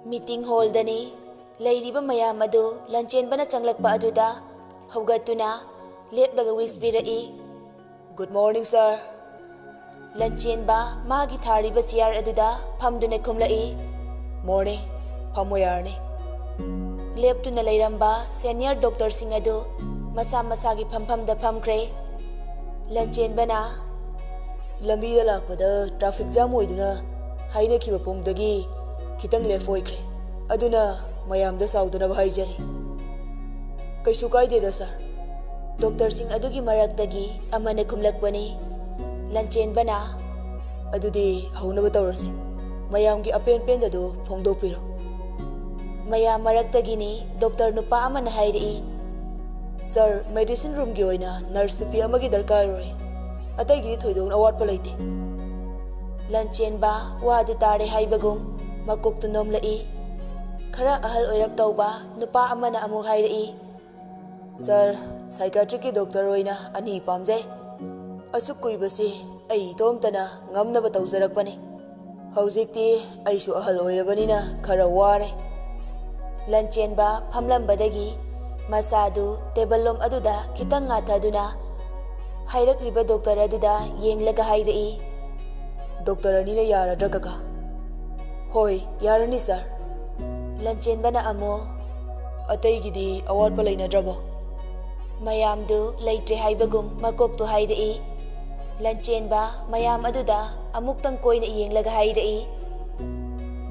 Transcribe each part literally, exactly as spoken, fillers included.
Meeting ꯍꯣꯜꯗꯅꯤ꯫ ꯂꯩꯔꯤꯕ ꯃꯌꯥꯝ ꯑꯗꯨ ꯂꯟꯆꯦꯟꯕꯅ ꯆꯪꯂꯛꯄ ꯑꯗꯨꯗ ꯍꯧꯒꯠꯇꯨꯅ ꯂꯦꯞꯂꯒ ꯋꯤꯁ ꯄꯤꯔꯛꯏ꯫ "Good morning, sir." ꯂꯟꯆꯦꯟꯕ ꯃꯥꯒꯤ ꯊꯥꯔꯤꯕ ꯆꯤꯌꯥꯔ ꯑꯗꯨꯗ ꯐꯝꯗꯨꯅ ꯈꯨꯝꯂꯛꯏ꯫ "Morning, ꯐꯝꯃꯣ ꯌꯥꯔꯅꯤ." ꯂꯦꯞꯇꯨꯅ ꯂꯩꯔꯝꯕ ꯁꯦꯅꯤꯌꯔ ꯗꯣꯛꯇꯔꯁꯤꯡ ꯑꯗꯨ ꯃꯁꯥ ꯃꯁꯥꯒꯤ ꯐꯝꯐꯝꯗ ꯐꯝꯈ꯭ꯔꯦ꯫ ꯂꯟꯆꯦꯟꯕꯅ, "ꯂꯝꯕꯤꯗ ꯂꯥꯛꯄꯗ ꯇ꯭ꯔꯥꯐꯤꯛ ꯖꯥꯝ ꯑꯣꯏꯗꯨꯅ ꯍꯥꯏꯅꯈꯤꯕ ꯄꯨꯡꯗꯒꯤ ꯈꯤꯇꯪ ꯂꯦꯐ ꯑꯣꯏꯈ꯭ꯔꯦ, ꯑꯗꯨꯅ ꯃꯌꯥꯝꯗ ꯁꯥꯎꯗꯅꯕ ꯍꯥꯏꯖꯔꯤ꯫" "ꯀꯩꯁꯨ ꯀꯥꯏꯗꯦꯗ, ꯁꯥꯔ꯫" ꯗꯣꯛꯇꯔꯁꯤꯡ ꯑꯗꯨꯒꯤ ꯃꯔꯛꯇꯒꯤ ꯑꯃꯅ ꯈꯨꯝꯂꯛꯄꯅꯤ꯫ ꯂꯟꯆꯦꯟꯕꯅ, "ꯑꯗꯨꯗꯤ ꯍꯧꯅꯕ ꯇꯧꯔꯁꯤ꯫ ꯃꯌꯥꯝꯒꯤ ꯑꯄꯦꯟ ꯄꯦꯟꯗꯗꯨ ꯐꯣꯡꯗꯣꯛꯄꯤꯔꯣ꯫" ꯃꯌꯥꯝ ꯃꯔꯛꯇꯒꯤꯅꯤ ꯗꯣꯛꯇꯔ ꯅꯨꯄꯥ ꯑꯃꯅ ꯍꯥꯏꯔꯛꯏ, "ꯁꯥꯔ, ꯃꯦꯗꯤꯁꯤꯟ ꯔꯨꯝꯒꯤ ꯑꯣꯏꯅ ꯅꯔꯁ ꯅꯨꯄꯤ ꯑꯃꯒꯤ ꯗꯔꯀꯥꯔ ꯑꯣꯏ꯫ ꯑꯇꯩꯒꯤꯗꯤ ꯊꯣꯏꯗꯣꯛꯅ ꯑꯋꯥꯠꯄ ꯂꯩꯇꯦ꯫" ꯂꯟꯆꯦꯟꯕ ꯋꯥꯗꯨ ꯇꯥꯔꯦ ꯍꯥꯏꯕꯒꯨꯝ ꯃꯀꯣꯛꯇꯨ ꯅꯣꯝꯂꯛꯏ꯫ ꯈꯔ ꯑꯍꯜ ꯑꯣꯏꯔꯞ ꯇꯧꯕ ꯅꯨꯄꯥ ꯑꯃꯅ ꯑꯃꯨꯛ ꯍꯥꯏꯔꯛꯏ, "ꯁꯥꯔ, ꯁꯥꯏꯀꯥꯇ꯭ꯔꯤꯛꯀꯤ ꯗꯣꯛꯇꯔ ꯑꯣꯏꯅ ꯑꯅꯤ ꯄꯥꯝꯖꯩ꯫ ꯑꯁꯨꯛ ꯀꯨꯏꯕꯁꯤ ꯑꯩ ꯏꯇꯣꯝꯇꯅ ꯉꯝꯅꯕ ꯇꯧꯖꯔꯛꯄꯅꯤ꯫ ꯍꯧꯖꯤꯛꯇꯤ ꯑꯩꯁꯨ ꯑꯍꯜ ꯑꯣꯏꯔꯕꯅꯤꯅ ꯈꯔ ꯋꯥꯔꯦ꯫" ꯂꯟꯆꯦꯟꯕ ꯐꯝꯂꯝꯕꯗꯒꯤ ꯃꯁꯥꯗꯨ ꯇꯦꯕꯜ ꯂꯣꯝ ꯑꯗꯨꯗ ꯈꯤꯇꯪ ꯉꯥꯊꯗꯨꯅ ꯍꯥꯏꯔꯛꯂꯤꯕ ꯗꯣꯛꯇꯔ ꯑꯗꯨꯗ ꯌꯦꯡꯂꯒ ꯍꯥꯏꯔꯛꯏ, "ꯗꯣꯛꯇꯔ ꯑꯅꯤꯅ ꯌꯥꯔꯗ꯭ꯔꯥ, ꯀꯀꯥ?" "ꯍꯣꯏ, ꯌꯥꯔꯅꯤ, ꯁꯥꯔ꯫" ꯂꯟꯆꯦꯟꯕꯅ ꯑꯃꯨꯛ, "ꯑꯇꯩꯒꯤꯗꯤ ꯑꯋꯥꯠꯄ ꯂꯩꯅꯗ꯭ꯔꯕꯣ?" ꯃꯌꯥꯝꯗꯨ ꯂꯩꯇ꯭ꯔꯦ ꯍꯥꯏꯕꯒꯨꯝ ꯃꯀꯣꯛꯇꯨ ꯍꯥꯏꯔꯛꯏ꯫ ꯂꯟꯆꯦꯟꯕ ꯃꯌꯥꯝ ꯑꯗꯨꯗ ꯑꯃꯨꯛꯇꯪ ꯀꯣꯏꯅ ꯌꯦꯡꯂꯒ ꯍꯥꯏꯔꯛꯏ,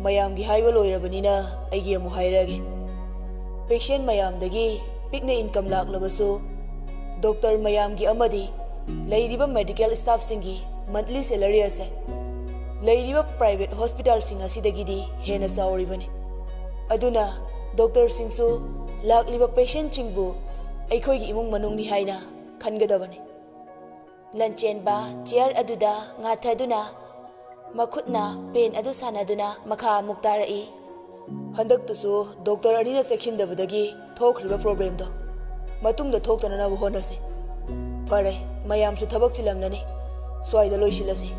"ꯃꯌꯥꯝꯒꯤ ꯍꯥꯏꯕ ꯂꯣꯏꯔꯕꯅꯤꯅ ꯑꯩꯒꯤ ꯑꯃꯨꯛ ꯍꯥꯏꯔꯛꯑꯒꯦ꯫ ꯄꯦꯁꯦꯟ ꯃꯌꯥꯝꯗꯒꯤ ꯄꯤꯛꯅ ꯏꯟꯀꯝ ꯂꯥꯛꯂꯕꯁꯨ, ꯗꯣꯛꯇꯔ ꯃꯌꯥꯝꯒꯤ ꯑꯃꯗꯤ ꯂꯩꯔꯤꯕ ꯃꯦꯗꯤꯀꯦꯜ ꯁ꯭ꯇꯥꯐꯁꯤꯡꯒꯤ ꯃꯟꯊꯂꯤ ꯁꯦꯂꯔꯤ ꯑꯁꯦ ꯂꯩꯔꯤꯕ ꯄ꯭ꯔꯥꯏꯚꯦꯠ ꯍꯣꯁꯄꯤꯇꯥꯜꯁꯤꯡ ꯑꯁꯤꯗꯒꯤꯗꯤ ꯍꯦꯟꯅ ꯆꯥꯎꯔꯤꯕꯅꯤ꯫ ꯑꯗꯨꯅ ꯗꯣꯛꯇꯔꯁꯤꯡꯁꯨ ꯂꯥꯛꯂꯤꯕ ꯄꯦꯁꯦꯟꯁꯤꯡꯕꯨ ꯑꯩꯈꯣꯏꯒꯤ ꯏꯃꯨꯡ ꯃꯅꯨꯡꯅꯤ ꯍꯥꯏꯅ ꯈꯟꯒꯗꯕꯅꯤ꯫" ꯂꯟꯆꯦꯟꯕ ꯆꯤꯌꯥꯔ ꯑꯗꯨꯗ ꯉꯥꯊꯗꯨꯅ ꯃꯈꯨꯠꯅ ꯄꯦꯟ ꯑꯗꯨ ꯁꯥꯟꯅꯗꯨꯅ ꯃꯈꯥ ꯑꯃꯨꯛ ꯇꯥꯔꯛꯏ, "ꯍꯟꯗꯛꯇꯁꯨ ꯗꯣꯛꯇꯔ ꯑꯅꯤꯅ ꯆꯦꯛꯁꯤꯟꯗꯕꯗꯒꯤ ꯊꯣꯛꯈ꯭ꯔꯤꯕ ꯄ꯭ꯔꯣꯕ꯭ꯂꯦꯝꯗꯣ ꯃꯇꯨꯡꯗ ꯊꯣꯛꯇꯅꯅꯕ ꯍꯣꯠꯅꯁꯤ꯫ ꯐꯔꯦ, ꯃꯌꯥꯝꯁꯨ ꯊꯕꯛ ꯆꯤꯜꯂꯝꯂꯅꯤ, ꯁ꯭ꯋꯥꯏꯗ ꯂꯣꯏꯁꯤꯜꯂꯁꯤ꯫"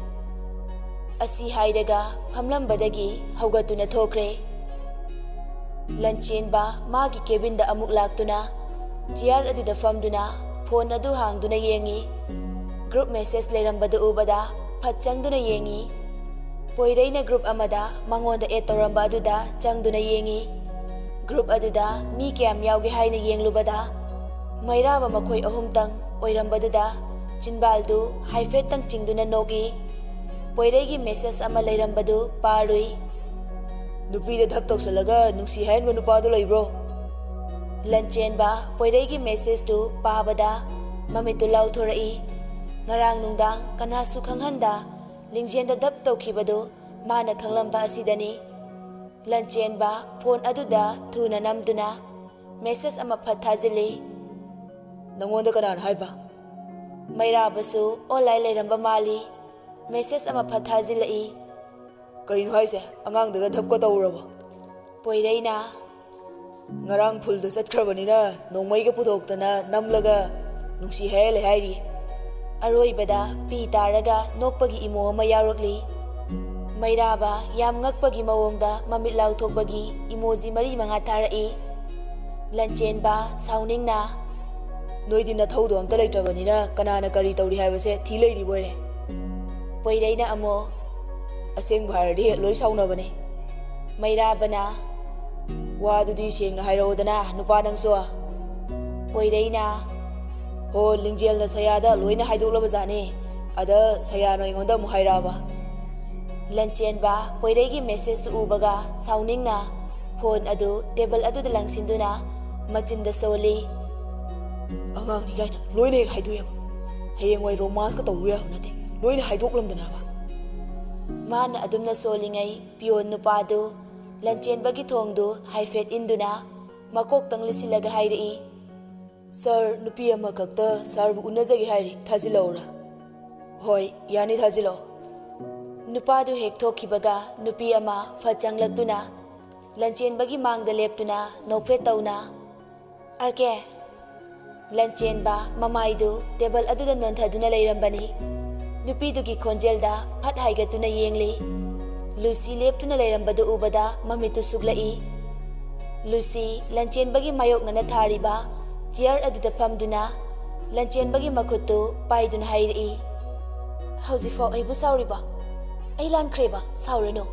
ꯑꯁꯤ ꯍꯥꯏꯔꯒ ꯐꯝꯂꯝꯕꯗꯒꯤ ꯍꯧꯒꯠꯇꯨꯅ ꯊꯣꯛꯈ꯭ꯔꯦ꯫ ꯂꯟꯆꯦꯟꯕ ꯃꯥꯒꯤ cabinꯗ ꯑꯃꯨꯛ ꯂꯥꯛꯇꯨꯅ chair ꯑꯗꯨꯗ ꯐꯝꯗꯨꯅ phone ꯑꯗꯨ ꯍꯥꯡꯗꯨꯅ ꯌꯦꯡꯏ꯫ Group message ꯂꯩꯔꯝꯕꯗꯨ ꯎꯕꯗ ꯐꯠ ꯆꯪꯗꯨꯅ ꯌꯦꯡꯏ꯫ ꯄꯣꯏꯔꯩꯅ group ꯑꯃꯗ ꯃꯉꯣꯟꯗ add ꯇꯧꯔꯝꯕ ꯑꯗꯨꯗ ꯆꯪꯗꯨꯅ ꯌꯦꯡꯏ꯫ Group ꯑꯗꯨꯗ ꯃꯤ ꯀꯌꯥꯝ ꯌꯥꯎꯒꯦ ꯍꯥꯏꯅ ꯌꯦꯡꯂꯨꯕꯗ ꯃꯩꯔꯥꯕ ꯃꯈꯣꯏ ꯑꯍꯨꯝꯇꯪ ꯑꯣꯏꯔꯝꯕꯗꯨꯗ ꯆꯤꯟꯕꯥꯜꯗꯨ ꯍꯥꯏꯐꯦꯠꯇꯪ ꯆꯤꯡꯗꯨꯅ ꯅꯣꯛꯏ꯫ ꯄꯣꯏꯔꯩꯒꯤ message ꯑꯃ ꯂꯩꯔꯝꯕꯗꯨ ꯄꯥꯔꯨꯏ꯫ "ꯅꯨꯄꯤꯗ ꯙꯞ ꯇꯧꯁꯜꯂꯒ ꯅꯨꯡꯁꯤ ꯍꯥꯏꯍꯟꯕ ꯅꯨꯄꯥꯗꯨ ꯂꯩꯕ꯭ꯔꯣ?" ꯂꯟꯆꯦꯟꯕ ꯄꯣꯏꯔꯩꯒꯤ messageꯇꯨ ꯄꯥꯕꯗ ꯃꯃꯤꯠꯇꯨ ꯂꯥꯎꯊꯣꯔꯛꯏ꯫ ꯉꯔꯥꯡ ꯅꯨꯡꯗꯥꯡ ꯀꯅꯥꯁꯨ ꯈꯪꯍꯟꯗ ꯂꯤꯡꯖꯦꯜꯗ ꯙꯞ ꯇꯧꯈꯤꯕꯗꯨ ꯃꯥꯅ ꯈꯪꯂꯝꯕ ꯑꯁꯤꯗꯅꯤ꯫ ꯂꯟꯆꯦꯟꯕ phone ꯑꯗꯨꯗ ꯊꯨꯅ ꯅꯝꯗꯨꯅ message ꯑꯃ ꯐꯠ ꯊꯥꯖꯤꯜꯂꯤ꯫ "ꯅꯉꯣꯟꯗ ꯀꯅꯥꯅ ꯍꯥꯏꯕ?" ꯃꯩꯔꯥꯕꯁꯨ online ꯂꯩꯔꯝꯕ ꯃꯥꯜꯂꯤ꯫ Message ꯑꯃ ꯐꯠ ꯊꯥꯖꯤꯜꯂꯛꯏ꯫ "ꯀꯩꯅꯣ ꯍꯥꯏꯁꯦ? ꯑꯉꯥꯡꯗꯒ ꯙꯞꯀ ꯇꯧꯔꯕꯣ?" ꯄꯣꯏꯔꯩꯅ, "ꯉꯔꯥꯡ ꯐꯨꯜꯗ ꯆꯠꯈ꯭ꯔꯕꯅꯤꯅ ꯅꯣꯡꯃꯩꯒ ꯄꯨꯊꯣꯛꯇꯅ ꯅꯝꯂꯒ ꯅꯨꯡꯁꯤ ꯍꯥꯏꯍꯜꯂꯦ ꯍꯥꯏꯔꯤ꯫" ꯑꯔꯣꯏꯕꯗ ꯄꯤ ꯇꯥꯔꯒ ꯅꯣꯛꯄꯒꯤ ꯏꯃꯣ ꯑꯃ ꯌꯥꯎꯔꯛꯂꯤ꯫ ꯃꯩꯔꯥꯕ ꯌꯥꯝ ꯉꯛꯄꯒꯤ ꯃꯑꯣꯡꯗ ꯃꯃꯤꯠ ꯂꯥꯎꯊꯣꯛꯄꯒꯤ emoji ꯃꯔꯤ ꯃꯉꯥ ꯊꯥꯔꯛꯏ꯫ ꯂꯟꯆꯦꯟꯕ ꯁꯥꯎꯅꯤꯡꯅ, "ꯅꯣꯏꯗꯤ ꯅꯊꯧꯗꯣ ꯑꯝꯇ ꯂꯩꯇ꯭ꯔꯕꯅꯤꯅ ꯀꯅꯥꯅ ꯀꯔꯤ ꯇꯧꯔꯤ ꯍꯥꯏꯕꯁꯦ ꯊꯤ ꯂꯩꯔꯤꯕꯣꯏꯔꯦ꯫" ꯄꯣꯏꯔꯩꯅ ꯑꯃꯨꯛ, "ꯑꯁꯦꯡꯕ ꯍꯥꯏꯔꯗꯤ ꯂꯣꯏ ꯁꯥꯎꯅꯕꯅꯦ꯫" ꯃꯩꯔꯥꯕꯅ, "ꯋꯥꯗꯨꯗꯤ ꯁꯦꯡꯅ ꯍꯥꯏꯔꯛꯑꯣꯗꯅ ꯅꯨꯄꯥ ꯅꯪꯁꯨ꯫" ꯄꯣꯏꯔꯩꯅ, "ꯍꯣ, ꯂꯤꯡꯖꯦꯜꯅ ꯁꯌꯥꯗ ꯂꯣꯏꯅ ꯍꯥꯏꯗꯣꯛꯂꯕꯖꯥꯠꯅꯤ꯫ ꯑꯗ ꯁꯌꯥꯅ ꯑꯩꯉꯣꯟꯗ ꯑꯃꯨꯛ ꯍꯥꯏꯔꯛꯑꯕ꯫" ꯂꯟꯆꯦꯟꯕ ꯄꯣꯏꯔꯩꯒꯤ messageꯇꯨ ꯎꯕꯒ ꯁꯥꯎꯅꯤꯡꯅ phone ꯑꯗꯨ table ꯑꯗꯨꯗ ꯂꯪꯁꯤꯟꯗꯨꯅ ꯃꯆꯤꯟꯗ ꯁꯣꯜꯂꯤ꯫ "ꯑꯉꯥꯡꯅꯤ ꯀꯥꯏꯅ ꯂꯣꯏꯅ ꯍꯦꯛ ꯍꯥꯏꯗꯣꯛꯑꯦꯕ꯫ ꯍꯌꯦꯡꯋꯥꯏ romanceꯀ ꯇꯧꯔꯨ ꯌꯥꯕ ꯅꯠꯇꯦ꯫ ꯂꯣꯏꯅ ꯍꯥꯏꯗꯣꯛꯂꯝꯗꯅꯕ꯫" ꯃꯥꯅ ꯑꯗꯨꯝꯅ ꯁꯣꯜꯂꯤꯉꯩ peon ꯅꯨꯄꯥꯗꯨ ꯂꯟꯆꯦꯟꯕꯒꯤ ꯊꯣꯡꯗꯨ ꯍꯥꯏꯐꯦꯠ ꯏꯟꯗꯨꯅ ꯃꯀꯣꯛꯇꯪ ꯂꯤꯁꯤꯜꯂꯒ ꯍꯥꯏꯔꯛꯏ, "Sir, ꯅꯨꯄꯤ ꯑꯃꯈꯛꯇ sirꯕꯨ ꯎꯅꯖꯒꯦ ꯍꯥꯏꯔꯤ, ꯊꯥꯖꯤꯜꯂꯛꯎꯔꯥ?" "ꯍꯣꯏ, ꯌꯥꯅꯤ, ꯊꯥꯖꯤꯜꯂꯛꯑꯣ꯫" ꯅꯨꯄꯥꯗꯨ ꯍꯦꯛ ꯊꯣꯛꯈꯤꯕꯒ ꯅꯨꯄꯤ ꯑꯃ ꯐꯠ ꯆꯪꯂꯛꯇꯨꯅ ꯂꯟꯆꯦꯟꯕꯒꯤ ꯃꯥꯡꯗ ꯂꯦꯞꯇꯨꯅ ꯅꯣꯛꯐꯦꯠ ꯇꯧꯅ, "ꯑꯥꯔ ꯀꯦ!" ꯂꯟꯆꯦꯟꯕ ꯃꯃꯥꯏꯗꯨ table ꯑꯗꯨꯗ ꯅꯣꯟꯊꯗꯨꯅ ꯂꯩꯔꯝꯕꯅꯤ꯫ ꯅꯨꯄꯤꯗꯨꯒꯤ ꯈꯣꯟꯖꯦꯜꯗ ꯐꯠ ꯍꯥꯏꯒꯠꯇꯨꯅ ꯌꯦꯡꯂꯤ꯫ ꯂꯨꯁꯤ ꯂꯦꯞꯇꯨꯅ ꯂꯩꯔꯝꯕꯗꯨ ꯎꯕꯗ ꯃꯃꯤꯠꯇꯨ ꯁꯨꯛꯂꯛꯏ꯫ ꯂꯨꯁꯤ ꯂꯟꯆꯦꯟꯕꯒꯤ ꯃꯥꯌꯣꯛꯅꯅ ꯊꯥꯔꯤꯕ ꯆꯤꯌꯔ ꯑꯗꯨꯗ ꯐꯝꯗꯨꯅ ꯂꯟꯆꯦꯟꯕꯒꯤ ꯃꯈꯨꯠꯇꯨ ꯄꯥꯏꯗꯨꯅ ꯍꯥꯏꯔꯛꯏ, "ꯍꯧꯖꯤꯛꯐꯥꯎ ꯑꯩꯕꯨ ꯁꯥꯎꯔꯤꯕ? ꯑꯩ ꯂꯥꯟꯈ꯭ꯔꯦꯕ, ꯁꯥꯎꯔꯅꯨ꯫"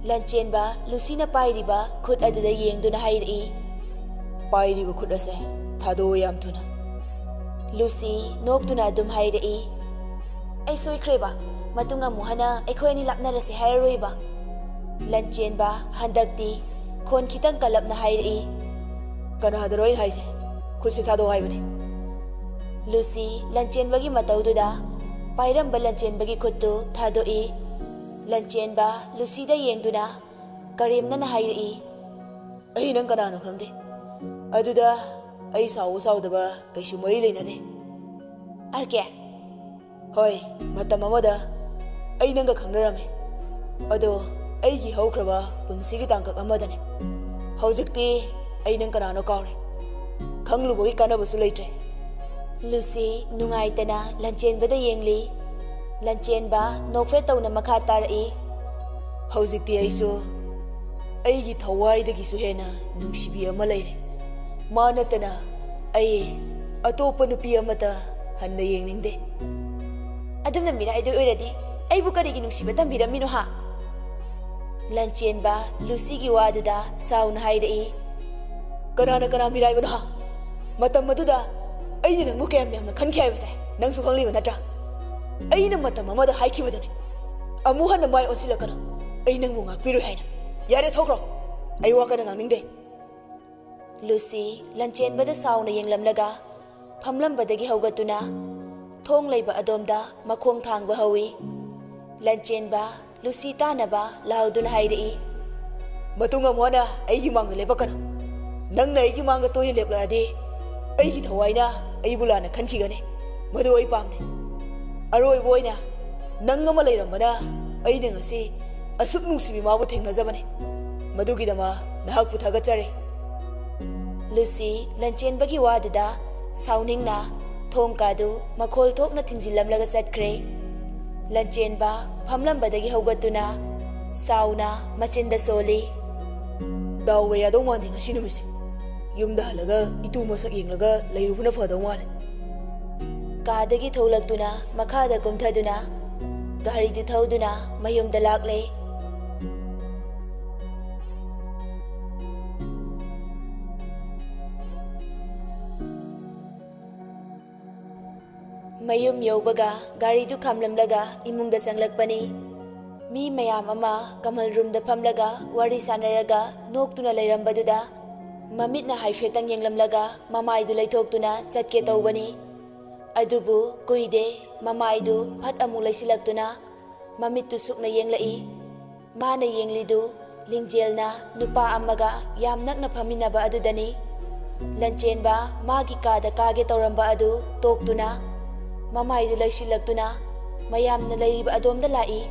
ꯂꯟꯆꯦꯟꯕ ꯂꯨꯁꯤꯅ ꯄꯥꯏꯔꯤꯕ ꯈꯨꯠ ꯑꯗꯨꯗ ꯌꯦꯡꯗꯨꯅ ꯍꯥꯏꯔꯛꯏ, "ꯄꯥꯏꯔꯤꯕ ꯈꯨꯠ ꯑꯁꯦ ꯊꯥꯗꯣꯛꯑꯣ ꯌꯥꯝ ꯊꯨꯅ꯫" ꯂꯨꯁꯤ ꯅꯣꯛꯇꯨꯅ ꯑꯗꯨꯝ ꯍꯥꯏꯔꯛꯏ, "ꯑꯩ ꯁꯣꯏꯈ꯭ꯔꯦꯕ, ꯃꯇꯨꯡ ꯑꯃꯨꯛ ꯍꯟꯅ ꯑꯩꯈꯣꯏ ꯑꯅꯤ ꯂꯥꯞꯅꯔꯁꯦ ꯍꯥꯏꯔꯔꯣꯏꯕ꯫" ꯂꯟꯆꯦꯟꯕ ꯍꯟꯗꯛꯇꯤ ꯈꯣꯟ ꯈꯤꯇꯪ ꯀꯜꯂꯞꯅ ꯍꯥꯏꯔꯛꯏ, "ꯀꯅꯥꯗꯅꯣ ꯑꯩꯅ ꯍꯥꯏꯁꯦ? ꯈꯨꯠꯁꯦ ꯊꯥꯗꯣꯛꯑꯣ ꯍꯥꯏꯕꯅꯤ꯫" ꯂꯨꯁꯤ ꯂꯟꯆꯦꯟꯕꯒꯤ ꯃꯇꯧꯗꯨꯗ ꯄꯥꯏꯔꯝꯕ ꯂꯟꯆꯦꯟꯕꯒꯤ ꯈꯨꯠꯇꯨ ꯊꯥꯗꯣꯛꯏ꯫ ꯂꯟꯆꯦꯟꯕ ꯂꯨꯁꯤꯗ ꯌꯦꯡꯗꯨꯅ ꯀꯔꯦꯝꯅꯅ ꯍꯥꯏꯔꯛꯏ, "ꯑꯩ ꯅꯪ ꯀꯅꯥꯅꯣ ꯈꯪꯗꯦ꯫ ꯑꯗꯨꯗ ꯑꯩ ꯁꯥꯎꯕ ꯁꯥꯎꯗꯕ ꯀꯩꯁꯨ ꯃꯔꯤ ꯂꯩꯅꯗꯦ꯫ ꯑꯥꯔ ꯀꯦ?" "ꯍꯣꯏ, ꯃꯇꯝ ꯑꯃꯗ ꯑꯩ ꯅꯪꯒ ꯈꯪꯅꯔꯝꯃꯤ꯫ ꯑꯗꯣ ꯑꯩꯒꯤ ꯍꯧꯈ꯭ꯔꯕ ꯄꯨꯟꯁꯤꯒꯤ ꯇꯥꯡꯀꯛ ꯑꯃꯗꯅꯦ꯫ ꯍꯧꯖꯤꯛꯇꯤ ꯑꯩ ꯅꯪ ꯀꯅꯥꯅꯣ ꯀꯥꯎꯔꯦ꯫ ꯈꯪꯂꯨꯕꯒꯤ ꯀꯥꯟꯅꯕꯁꯨ ꯂꯩꯇ꯭ꯔꯦ꯫" ꯂꯨꯁꯤ ꯅꯨꯡꯉꯥꯏꯇꯅ ꯂꯟꯆꯦꯟꯕꯗ ꯌꯦꯡꯂꯤ꯫ ꯂꯟꯆꯦꯟꯕ ꯅꯣꯛꯐꯦꯠ ꯇꯧꯅ ꯃꯈꯥ ꯇꯥꯔꯛꯏ, "ꯍꯧꯖꯤꯛꯇꯤ ꯑꯩꯁꯨ ꯑꯩꯒꯤ ꯊꯋꯥꯏꯗꯒꯤꯁꯨ ꯍꯦꯟꯅ ꯅꯨꯡꯁꯤꯕꯤ ꯑꯃ ꯂꯩꯔꯦ꯫ ꯃꯥ ꯅꯠꯇꯅ ꯑꯩ ꯑꯇꯣꯞꯄ ꯅꯨꯄꯤ ꯑꯃꯠꯇ ꯍꯟꯅ ꯌꯦꯡꯅꯤꯡꯗꯦ꯫" "ꯑꯗꯨꯝꯅ ꯃꯤꯔꯥꯏꯗꯣꯏ ꯑꯣꯏꯔꯗꯤ ꯑꯩꯕꯨ ꯀꯔꯤꯒꯤ ꯅꯨꯡꯁꯤꯕ ꯇꯝꯕꯤꯔꯝꯃꯤꯅꯣ ꯍꯥ?" ꯂꯟꯆꯦꯟꯕ ꯂꯨꯁꯤꯒꯤ ꯋꯥꯗꯨꯗ ꯁꯥꯎꯅ ꯍꯥꯏꯔꯛꯏ, "ꯀꯅꯥꯅ ꯀꯅꯥ ꯃꯤꯔꯥꯏꯕꯅꯣ ꯍꯥ? ꯃꯇꯝ ꯑꯗꯨꯗ ꯑꯩꯅ ꯅꯪꯕꯨ ꯀꯌꯥꯝ ꯌꯥꯝꯅ ꯈꯟꯈꯤ ꯍꯥꯏꯕꯁꯦ ꯅꯪꯁꯨ ꯈꯪꯂꯤꯕ ꯅꯠꯇ꯭ꯔꯥ? ꯑꯩꯅ ꯃꯇꯝ ꯑꯃꯗ ꯍꯥꯏꯈꯤꯕꯗꯨꯅꯤ, ꯑꯃꯨꯛ ꯍꯟꯅ ꯃꯥꯏ ꯑꯣꯟꯁꯤꯜꯂꯛꯀꯅꯨ, ꯑꯩ ꯅꯪꯕꯨ ꯉꯥꯛꯄꯤꯔꯣꯏ ꯍꯥꯏꯅ꯫ ꯌꯥꯔꯦ, ꯊꯣꯛꯈ꯭ꯔꯣ, ꯑꯩ ꯋꯥ ꯀꯟꯅ ꯉꯥꯡꯅꯤꯡꯗꯦ꯫" ꯂꯨꯁꯤ ꯂꯟꯆꯦꯟꯕꯗ ꯁꯥꯎꯅ ꯌꯦꯡꯂꯝꯂꯒ ꯐꯝꯂꯝꯕꯗꯒꯤ ꯍꯧꯒꯠꯇꯨꯅ ꯊꯣꯡ ꯂꯩꯕ ꯑꯗꯣꯝꯗ ꯃꯈꯣꯡ ꯊꯥꯡꯕ ꯍꯧꯏ꯫ ꯂꯟꯆꯦꯟꯕ ꯂꯨꯁꯤ ꯇꯥꯅꯕ ꯂꯥꯎꯗꯨꯅ ꯍꯥꯏꯔꯛꯏ, "ꯃꯇꯨꯡ ꯑꯃꯨꯛ ꯍꯟꯅ ꯑꯩꯒꯤ ꯃꯥꯡꯗ ꯂꯦꯞꯄꯛꯀꯅꯨ꯫ ꯅꯪꯅ ꯑꯩꯒꯤ ꯃꯥꯡꯗ ꯇꯣꯏꯅ ꯂꯦꯞꯂꯛꯑꯗꯤ ꯑꯩꯒꯤ ꯊꯋꯥꯏꯅ ꯑꯩꯕꯨ ꯂꯥꯟꯅ ꯈꯟꯈꯤꯒꯅꯤ꯫ ꯃꯗꯨ ꯑꯩ ꯄꯥꯝꯗꯦ꯫ ꯑꯔꯣꯏꯕ ꯑꯣꯏꯅ ꯅꯪ ꯑꯃ ꯂꯩꯔꯝꯕꯅ ꯑꯩꯅ ꯉꯁꯤ ꯑꯁꯨꯛ ꯅꯨꯡꯁꯤꯕꯤ ꯃꯥꯕꯨ ꯊꯦꯡꯅꯖꯕꯅꯤ꯫ ꯃꯗꯨꯒꯤꯗꯃꯛ ꯅꯍꯥꯛꯄꯨ ꯊꯥꯒꯠꯆꯔꯤ꯫" ꯂꯨꯁꯤ ꯂꯟꯆꯦꯟꯕꯒꯤ ꯋꯥꯗꯨꯗ ꯁꯥꯎꯅꯤꯡꯅ ꯊꯣꯡ ꯀꯥꯗꯨ ꯃꯈꯣꯜ ꯊꯣꯛꯅ ꯊꯤꯡꯖꯤꯜꯂꯝꯂꯒ ꯆꯠꯈ꯭ꯔꯦ꯫ ꯂꯟꯆꯦꯟꯕ ꯐꯝꯂꯝꯕꯗꯒꯤ ꯍꯧꯒꯠꯇꯨꯅ ꯁꯥꯎꯅ ꯃꯆꯤꯟꯗ ꯁꯣꯜꯂꯤ꯫ ꯌꯥꯎꯕ ꯌꯥꯗꯧ ꯃꯥꯟꯗꯦ ꯉꯁꯤ ꯅꯨꯃꯤꯠꯁꯦ꯫ ꯌꯨꯝꯗ ꯍꯜꯂꯒ ꯏꯇꯨ ꯃꯁꯛ ꯌꯦꯡꯂꯒ ꯂꯩꯔꯨꯕꯅ ꯐꯗꯧ ꯃꯥꯜꯂꯦ꯫ ꯀꯥꯗꯒꯤ ꯊꯣꯛꯂꯛꯇꯨꯅ ꯃꯈꯥꯗ ꯀꯨꯝꯊꯗꯨꯅ ꯒꯥꯔꯤꯗꯨ ꯊꯧꯗꯨꯅ ꯃꯌꯨꯝꯗ ꯂꯥꯛꯂꯦ꯫ ꯃꯌꯨꯝ ꯌꯧꯕꯒ ꯒꯥꯔꯤꯗꯨ ꯈꯥꯝꯂꯝꯂꯒ ꯏꯃꯨꯡꯗ ꯆꯪꯂꯛꯄꯅꯤ꯫ ꯃꯤ ꯃꯌꯥꯝ ꯑꯃ ꯀꯃꯜ ꯔꯨꯝꯗ ꯐꯝꯂꯒ ꯋꯥꯔꯤ ꯁꯥꯟꯅꯔꯒ ꯅꯣꯛꯇꯨꯅ ꯂꯩꯔꯝꯕꯗꯨꯗ ꯃꯃꯤꯠꯅ ꯍꯥꯏꯐꯦꯠꯇꯪ ꯌꯦꯡꯂꯝꯂꯒ ꯃꯃꯥꯏꯗꯨ ꯂꯩꯊꯣꯛꯇꯨꯅ ꯆꯠꯀꯦ ꯇꯧꯕꯅꯤ꯫ ꯑꯗꯨꯕꯨ ꯀꯨꯏꯗꯦ, ꯃꯃꯥꯏꯗꯨ ꯐꯠ ꯑꯃꯨꯛ ꯂꯩꯁꯤꯜꯂꯛꯇꯨꯅ ꯃꯃꯤꯠꯇꯨ ꯁꯨꯛꯅ ꯌꯦꯡꯂꯛꯏ꯫ ꯃꯥꯅ ꯌꯦꯡꯂꯤꯗꯨ ꯂꯤꯡꯖꯦꯜꯅ ꯅꯨꯄꯥ ꯑꯃꯒ ꯌꯥꯝ ꯅꯛꯅ ꯐꯝꯃꯤꯟꯅꯕ ꯑꯗꯨꯗꯅꯤ꯫ ꯂꯟꯆꯦꯟꯕ ꯃꯥꯒꯤ ꯀꯥꯗ ꯀꯥꯒꯦ ꯇꯧꯔꯝꯕ ꯑꯗꯨ ꯇꯣꯛꯇꯨꯅ ꯃꯃꯥꯏꯗꯨ ꯂꯩꯁꯤꯜꯂꯛꯇꯨꯅ ꯃꯌꯥꯝꯅ ꯂꯩꯔꯤꯕ ꯑꯗꯣꯝꯗ ꯂꯥꯛꯏ꯫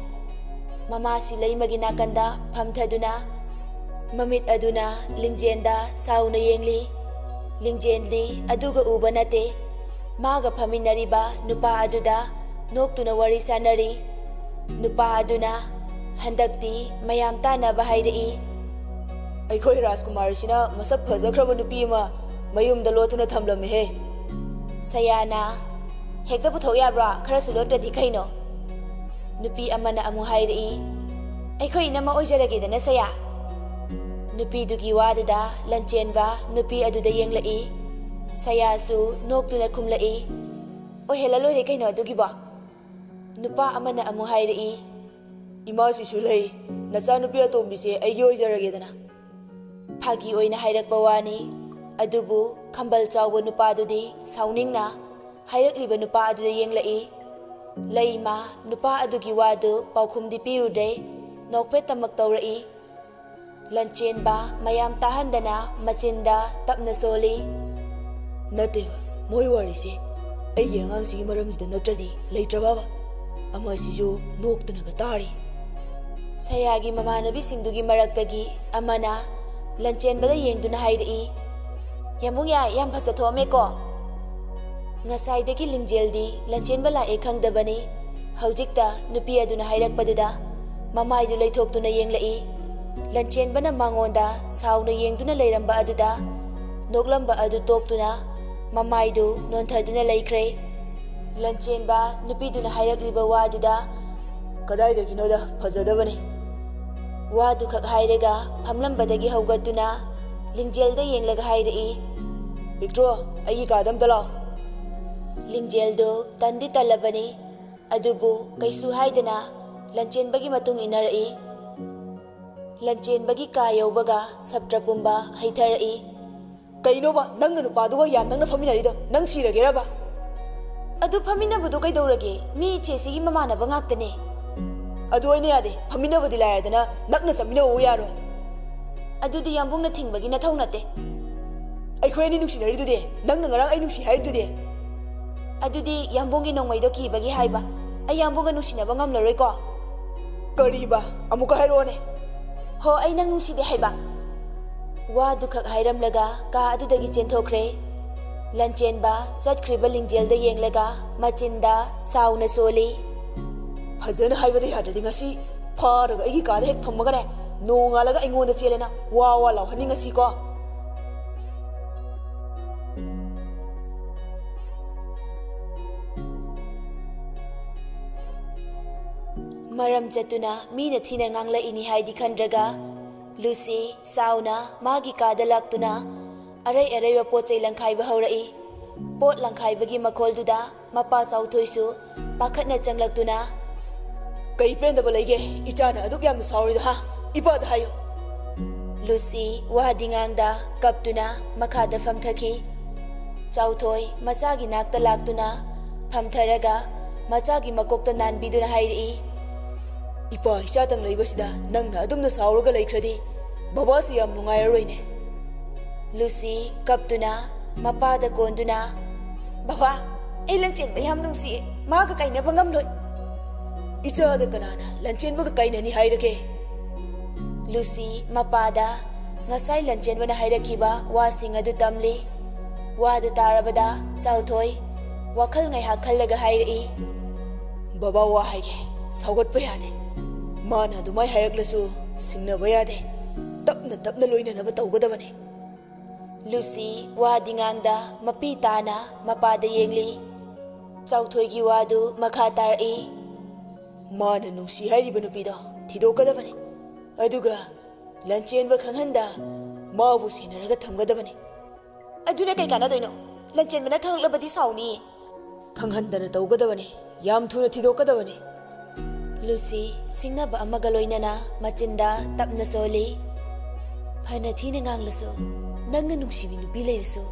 ꯃꯃꯥꯁꯤ ꯂꯩꯃꯒꯤ ꯅꯥꯀꯟꯗ ꯐꯝꯊꯗꯨꯅ ꯃꯃꯤꯠ ꯑꯗꯨꯅ ꯂꯤꯡꯖꯦꯟꯗ ꯁꯥꯎꯅ ꯌꯦꯡꯂꯤ꯫ ꯂꯤꯡꯖꯦꯟꯗꯤ ꯑꯗꯨꯒ ꯎꯕ ꯅꯠꯇꯦ꯫ ꯃꯥꯒ ꯐꯝꯃꯤꯟꯅꯔꯤꯕ ꯅꯨꯄꯥ ꯑꯗꯨꯗ ꯅꯣꯛꯇꯨꯅ ꯋꯥꯔꯤ ꯁꯥꯟꯅꯔꯤ꯫ ꯅꯨꯄꯥ ꯑꯗꯨꯅ ꯍꯟꯗꯛꯇꯤ ꯃꯌꯥꯝ ꯇꯥꯟꯅꯕ ꯍꯥꯏꯔꯛꯏ꯫ ꯑꯩꯈꯣꯏ ꯔꯥꯖꯀꯨꯃꯥꯔꯤꯁꯤꯅ ꯃꯁꯛ ꯐꯖꯈ꯭ꯔꯕ ꯅꯨꯄꯤ ꯑꯃ ꯃꯌꯨꯝꯗ ꯂꯣꯠꯇꯨꯅ ꯊꯝꯂꯝꯃꯦꯍꯦ꯫ ꯁꯌꯥꯅ, "ꯍꯦꯛꯇ ꯄꯨꯊꯣꯛ ꯌꯥꯕ꯭ꯔꯥ? ꯈꯔꯁꯨ ꯂꯣꯠꯇ꯭ꯔꯗꯤ ꯀꯩꯅꯣ?" ꯅꯨꯄꯤ ꯑꯃꯅ ꯑꯃꯨꯛ ꯍꯥꯏꯔꯛꯏ, "ꯑꯩꯈꯣꯏ ꯏꯅꯝꯃ ꯑꯣꯏꯖꯔꯒꯦꯗꯅ ꯁꯌꯥ?" ꯅꯨꯄꯤꯗꯨꯒꯤ ꯋꯥꯗꯨꯗ ꯂꯟꯆꯦꯟꯕ ꯅꯨꯄꯤ ꯑꯗꯨꯗ ꯌꯦꯡꯂꯛꯏ꯫ ꯁꯌꯥꯁꯨ ꯅꯣꯛꯇꯨꯅ ꯈꯨꯝꯂꯛꯏ, "ꯑꯣꯏꯍꯜꯂ ꯂꯣꯏꯔꯦ ꯀꯩꯅꯣ ꯑꯗꯨꯒꯤꯕꯣ?" ꯅꯨꯄꯥ ꯑꯃꯅ ꯑꯃꯨꯛ ꯍꯥꯏꯔꯛꯏ, "ꯏꯃꯥꯁꯤꯁꯨ ꯂꯩ, ꯅꯆꯥꯅꯨꯄꯤ ꯑꯇꯣꯝꯕꯤꯁꯦ ꯑꯩꯒꯤ ꯑꯣꯏꯖꯔꯒꯦꯗꯅ?" ꯐꯥꯒꯤ ꯑꯣꯏꯅ ꯍꯥꯏꯔꯛꯄ ꯋꯥꯅꯤ꯫ ꯑꯗꯨꯕꯨ ꯈꯝꯕꯜ ꯆꯥꯎꯕ ꯅꯨꯄꯥꯗꯨꯗꯤ ꯁꯥꯎꯅꯤꯡꯅ ꯍꯥꯏꯔꯛꯂꯤꯕ ꯅꯨꯄꯥ ꯑꯗꯨꯗ ꯌꯦꯡꯂꯛꯏ꯫ ꯂꯩꯃ ꯅꯨꯄꯥ ꯑꯗꯨꯒꯤ ꯋꯥꯗꯨ ꯄꯥꯎꯈꯨꯝꯗꯤ ꯄꯤꯔꯨꯗ꯭ꯔꯦ, ꯅꯣꯛꯐꯦꯠꯇꯃꯛ ꯇꯧꯔꯛꯏ꯫ ꯂꯟꯆꯦꯟꯕ ꯃꯌꯥꯝ ꯇꯥꯍꯟꯗꯅ ꯃꯆꯤꯟꯗ ꯇꯞꯅ ꯁꯣꯜꯂꯤ, "ꯅꯠꯇꯦꯕ, ꯃꯣꯏ ꯋꯥꯔꯤꯁꯦ ꯑꯩꯒꯤ ꯑꯉꯥꯡꯁꯤꯒꯤ ꯃꯔꯝꯁꯤꯗ ꯅꯠꯇ꯭ꯔꯗꯤ ꯂꯩꯇ꯭ꯔꯕꯕ?" ꯑꯃꯁꯤꯁꯨ ꯅꯣꯛꯇꯨꯅꯒ ꯇꯥꯔꯤ꯫ ꯁꯌꯥꯒꯤ ꯃꯃꯥꯟꯅꯕꯤꯁꯤꯡꯗꯨꯒꯤ ꯃꯔꯛꯇꯒꯤ ꯑꯃꯅ ꯂꯟꯆꯦꯟꯕꯗ ꯌꯦꯡꯗꯨꯅ ꯍꯥꯏꯔꯛꯏ, "ꯌꯥꯝꯕꯨꯡ ꯌꯥꯏ, ꯌꯥꯝ ꯐꯖꯊꯣꯛꯑꯝꯃꯦꯀꯣ!" ꯉꯁꯥꯏꯗꯒꯤ ꯂꯤꯡꯖꯦꯜꯗꯤ ꯂꯟꯆꯦꯟꯕ ꯂꯥꯛꯑꯦ ꯈꯪꯗꯕꯅꯤ꯫ ꯍꯧꯖꯤꯛꯇ ꯅꯨꯄꯤ ꯑꯗꯨꯅ ꯍꯥꯏꯔꯛꯄꯗꯨꯗ ꯃꯃꯥꯏꯗꯨ ꯂꯩꯊꯣꯛꯇꯨꯅ ꯌꯦꯡꯂꯛꯏ꯫ ꯂꯟꯆꯦꯟꯕꯅ ꯃꯉꯣꯟꯗ ꯁꯥꯎꯅ ꯌꯦꯡꯗꯨꯅ ꯂꯩꯔꯝꯕ ꯑꯗꯨꯗ ꯅꯣꯛꯂꯝꯕ ꯑꯗꯨ ꯇꯣꯛꯇꯨꯅ ꯃꯃꯥꯏꯗꯨ ꯅꯣꯟꯊꯗꯨꯅ ꯂꯩꯈ꯭ꯔꯦ꯫ ꯂꯟꯆꯦꯟꯕ ꯅꯨꯄꯤꯗꯨꯅ ꯍꯥꯏꯔꯛꯂꯤꯕ ꯋꯥꯗꯨꯗ "ꯀꯗꯥꯏꯗꯒꯤꯅꯣꯗ ꯐꯖꯗꯕꯅꯤ" ꯋꯥꯗꯨꯈꯛ ꯍꯥꯏꯔꯒ ꯐꯝꯂꯝꯕꯗꯒꯤ ꯍꯧꯒꯠꯇꯨꯅ ꯂꯤꯡꯖꯦꯜꯗ ꯌꯦꯡꯂꯒ ꯍꯥꯏꯔꯛꯏ꯫ "ꯄꯤꯛꯇ꯭ꯔꯣ, ꯑꯩꯒꯤ ꯀꯥꯗ ꯑꯝꯇ ꯂꯥꯛꯑꯣ꯫" ꯂꯤꯡꯖꯦꯜꯗꯨ ꯇꯟꯗꯤ ꯇꯜꯂꯕꯅꯤ, ꯑꯗꯨꯕꯨ ꯀꯩꯁꯨ ꯍꯥꯏꯗꯅ ꯂꯟꯆꯦꯟꯕꯒꯤ ꯃꯇꯨꯡ ꯏꯟꯅꯔꯛꯏ꯫ ꯂꯟꯆꯦꯟꯕꯒꯤ ꯀꯥ ꯌꯧꯕꯒ ꯁꯞꯇ꯭ꯔ ꯄꯨꯝꯕ ꯍꯩꯊꯔꯛꯏ꯫ "ꯀꯩꯅꯣꯕ ꯅꯪꯅ ꯅꯨꯄꯥꯗꯨꯒ ꯌꯥꯝ ꯅꯪꯅ ꯐꯝꯃꯤꯟꯅꯔꯤꯗꯣ? ꯅꯪ ꯁꯤꯔꯒꯦꯔꯕ?" "ꯑꯗꯨ ꯐꯝꯃꯤꯟꯅꯕꯗꯣ ꯀꯩꯗꯧꯔꯒꯦ? ꯃꯤ ꯏꯆꯦꯁꯤꯒꯤ ꯃꯃꯥꯟꯅꯕ ꯉꯥꯛꯇꯅꯦ꯫" "ꯑꯗꯨ ꯑꯩꯅ ꯌꯥꯗꯦ꯫ ꯐꯝꯃꯤꯟꯅꯕꯗꯤ ꯂꯥꯏꯔꯗꯅ ꯅꯛꯅ ꯆꯠꯃꯤꯟꯅꯕꯕꯨ ꯌꯥꯔꯣꯏ꯫" "ꯑꯗꯨꯗꯤ ꯌꯥꯝꯕꯨꯡꯅ ꯊꯤꯡꯕꯒꯤ ꯅꯊꯧ ꯅꯠꯇꯦ꯫" "ꯑꯩꯈꯣꯏ ꯑꯅꯤ ꯅꯨꯡꯁꯤꯅꯔꯤꯗꯨꯗꯤ? ꯅꯪꯅ ꯉꯔꯥꯡ ꯑꯩ ꯅꯨꯡꯁꯤ ꯍꯥꯏꯔꯤꯗꯨꯗꯤ?" "ꯑꯗꯨꯗꯤ ꯌꯥꯝꯕꯨꯡꯒꯤ ꯅꯣꯡꯃꯩꯗꯣ ꯀꯤꯕꯒꯤ ꯍꯥꯏꯕ꯫ ꯑꯩ ꯌꯥꯝꯕꯨꯡꯒ ꯅꯨꯡꯁꯤꯅꯕ ꯉꯝꯂꯔꯣꯏꯀꯣ꯫" "ꯀꯔꯤꯕ? ꯑꯃꯨꯛꯀ ꯍꯥꯏꯔꯛꯑꯣꯅꯦ꯫" "ꯍꯣ, ꯑꯩ ꯅꯪ ꯅꯨꯡꯁꯤꯗꯦ ꯍꯥꯏꯕ꯫" ꯋꯥꯗꯨꯈꯛ ꯍꯥꯏꯔꯝꯂꯒ ꯀꯥ ꯑꯗꯨꯗꯒꯤ ꯆꯦꯟꯊꯣꯛꯈ꯭ꯔꯦ꯫ ꯂꯟꯆꯦꯟꯕ ꯆꯠꯈ꯭ꯔꯤꯕ ꯂꯤꯡꯖꯦꯜꯗ ꯌꯦꯡꯂꯒ ꯃꯆꯤꯟꯗ ꯁꯥꯎꯅ ꯁꯣꯜꯂꯤ꯫ "ꯐꯖꯅ ꯍꯥꯏꯕꯗ ꯌꯥꯗ꯭ꯔꯗꯤ ꯉꯁꯤ ꯐꯥꯔꯒ ꯑꯩꯒꯤ ꯀꯥꯗ ꯍꯦꯛ ꯊꯝꯃꯒꯅꯦ, ꯅꯣꯡꯉꯥꯜꯂꯒ ꯑꯩꯉꯣꯟꯗ ꯆꯦꯜꯂꯦꯅ ꯋꯥ ꯋꯥ ꯂꯥꯎꯍꯟꯅꯤꯡꯉꯁꯤꯀꯣ꯫" ꯃꯔꯝ ꯆꯠꯇꯨꯅ ꯃꯤꯅ ꯊꯤꯅ ꯉꯥꯡꯂꯛꯏꯅꯤ ꯍꯥꯏꯗꯤ ꯈꯟꯗ꯭ꯔꯒ, ꯂꯨꯁꯤ ꯁꯥꯎꯅ ꯃꯥꯒꯤ ꯀꯥꯗ ꯂꯥꯛꯇꯨꯅ ꯑꯔꯩ ꯑꯔꯩꯕ ꯄꯣꯠ ꯆꯩ ꯂꯪꯈꯥꯏꯕ ꯍꯧꯔꯛꯏ꯫ ꯄꯣꯠ ꯂꯪꯈꯥꯏꯕꯒꯤ ꯃꯈꯣꯜꯗꯨꯗ ꯃꯄꯥ ꯆꯥꯎꯊꯣꯏꯁꯨ ꯄꯥꯈꯠꯅ ꯆꯪꯂꯛꯇꯨꯅ, "ꯀꯩ ꯄꯦꯟꯗꯕ ꯂꯩꯒꯦ? ꯏꯆꯥꯅ ꯑꯗꯨꯛ ꯌꯥꯝꯅ ꯁꯥꯎꯔꯤꯗꯣ, ꯍꯥ? ꯏꯄꯥꯗ ꯍꯥꯏꯌꯨ꯫" ꯂꯨꯁꯤ ꯋꯥꯗꯤ ꯉꯥꯡꯗ ꯀꯞꯇꯨꯅ ꯃꯈꯥꯗ ꯐꯝꯊꯈꯤ꯫ ꯆꯥꯎꯊꯣꯏ ꯃꯆꯥꯒꯤ ꯅꯥꯛꯇ ꯂꯥꯛꯇꯨꯅ ꯐꯝꯊꯔꯒ ꯃꯆꯥꯒꯤ ꯃꯀꯣꯛꯇ ꯅꯥꯟꯕꯤꯗꯨꯅ ꯍꯥꯏꯔꯛꯏ, "ꯏꯄꯥ ꯏꯆꯥꯇꯪ ꯂꯩꯕꯁꯤꯗ ꯅꯪꯅ ꯑꯗꯨꯝꯅ ꯁꯥꯎꯔꯒ ꯂꯩꯈ꯭ꯔꯗꯤ ꯕꯕꯥꯁꯤ ꯌꯥꯝ ꯅꯨꯡꯉꯥꯏꯔꯔꯣꯏꯅꯦ꯫" ꯂꯨꯁꯤ ꯀꯞꯇꯨꯅ ꯃꯄꯥꯗ ꯀꯣꯟꯗꯨꯅ, "ꯕꯕꯥ, ꯑꯩ ꯂꯟꯆꯦꯟꯕ ꯌꯥꯝ ꯅꯨꯡꯁꯤꯌꯦ, ꯃꯥꯒ ꯀꯥꯏꯅꯕ ꯉꯝꯂꯣꯏ꯫" "ꯏꯆꯥꯗ ꯀꯅꯥꯅ ꯂꯟꯆꯦꯟꯕꯒ ꯀꯥꯏꯅꯅꯤ ꯍꯥꯏꯔꯒꯦ?" ꯂꯨꯁꯤ ꯃꯄꯥꯗ ꯉꯁꯥꯏ ꯂꯟꯆꯦꯟꯕꯅ ꯍꯥꯏꯔꯛꯈꯤꯕ ꯋꯥꯁꯤꯡ ꯑꯗꯨ ꯇꯝꯂꯤ꯫ ꯋꯥꯗꯨ ꯇꯥꯔꯕꯗ ꯆꯥꯎꯊꯣꯏ ꯋꯥꯈꯜ ꯉꯥꯏꯍꯥꯛ ꯈꯜꯂꯒ ꯍꯥꯏꯔꯛꯏ, "ꯕꯕꯥ, ꯋꯥ ꯍꯥꯏꯒꯦ, ꯁꯥꯎꯒꯠꯄ ꯌꯥꯗꯦ꯫ ꯃꯥꯅ ꯑꯗꯨꯃꯥꯏ ꯍꯥꯏꯔꯛꯂꯁꯨ ꯁꯤꯡꯅꯕ ꯌꯥꯗꯦ꯫ ꯇꯞꯅ ꯇꯞꯅ ꯂꯣꯏꯅꯅꯕ ꯇꯧꯒꯗꯕꯅꯤ꯫ ꯂꯨꯁꯤ ꯋꯥꯗꯤ ꯉꯥꯡꯗ ꯃꯄꯤ ꯇꯥꯅ ꯃꯄꯥꯗ ꯌꯦꯡꯂꯤ꯫ ꯆꯥꯎꯊꯣꯏꯒꯤ ꯋꯥꯗꯨ ꯃꯈꯥ ꯇꯥꯔꯛꯏ꯫ ꯃꯥꯅ ꯅꯨꯡꯁꯤ ꯍꯥꯏꯔꯤꯕ ꯅꯨꯄꯤꯗꯣ ꯊꯤꯗꯣꯛꯀꯗꯕꯅꯤ꯫ ꯑꯗꯨꯒ ꯂꯟꯆꯦꯟꯕ ꯈꯪꯍꯟꯗ ꯃꯥꯕꯨ ꯁꯦꯟꯅꯔꯒ ꯊꯝꯒꯗꯕꯅꯤ꯫ ꯑꯗꯨꯅ ꯀꯩ ꯀꯥꯟꯅꯗꯣꯏꯅꯣ? ꯂꯟꯆꯦꯟꯕꯅ ꯈꯪꯂꯛꯂꯕꯗꯤ ꯁꯥꯎꯅꯤꯌꯦ꯫ ꯈꯪꯍꯟꯗꯅ ꯇꯧꯒꯗꯕꯅꯤ꯫ ꯌꯥꯝ ꯊꯨꯅ ꯊꯤꯗꯣꯛꯀꯗꯕꯅꯤ꯫ ꯂꯨꯁꯤ ꯁꯤꯡꯅꯕ ꯑꯃꯒ ꯂꯣꯏꯅꯅ ꯃꯆꯤꯟꯗ ꯇꯞꯅ ꯁꯣꯜꯂꯤ꯫ ꯐꯅ ꯊꯤꯅ ꯉꯥꯡꯂꯁꯨ, ꯅꯪꯅ ꯅꯨꯡꯁꯤꯕꯤ ꯅꯨꯄꯤ ꯂꯩꯔꯁꯨ,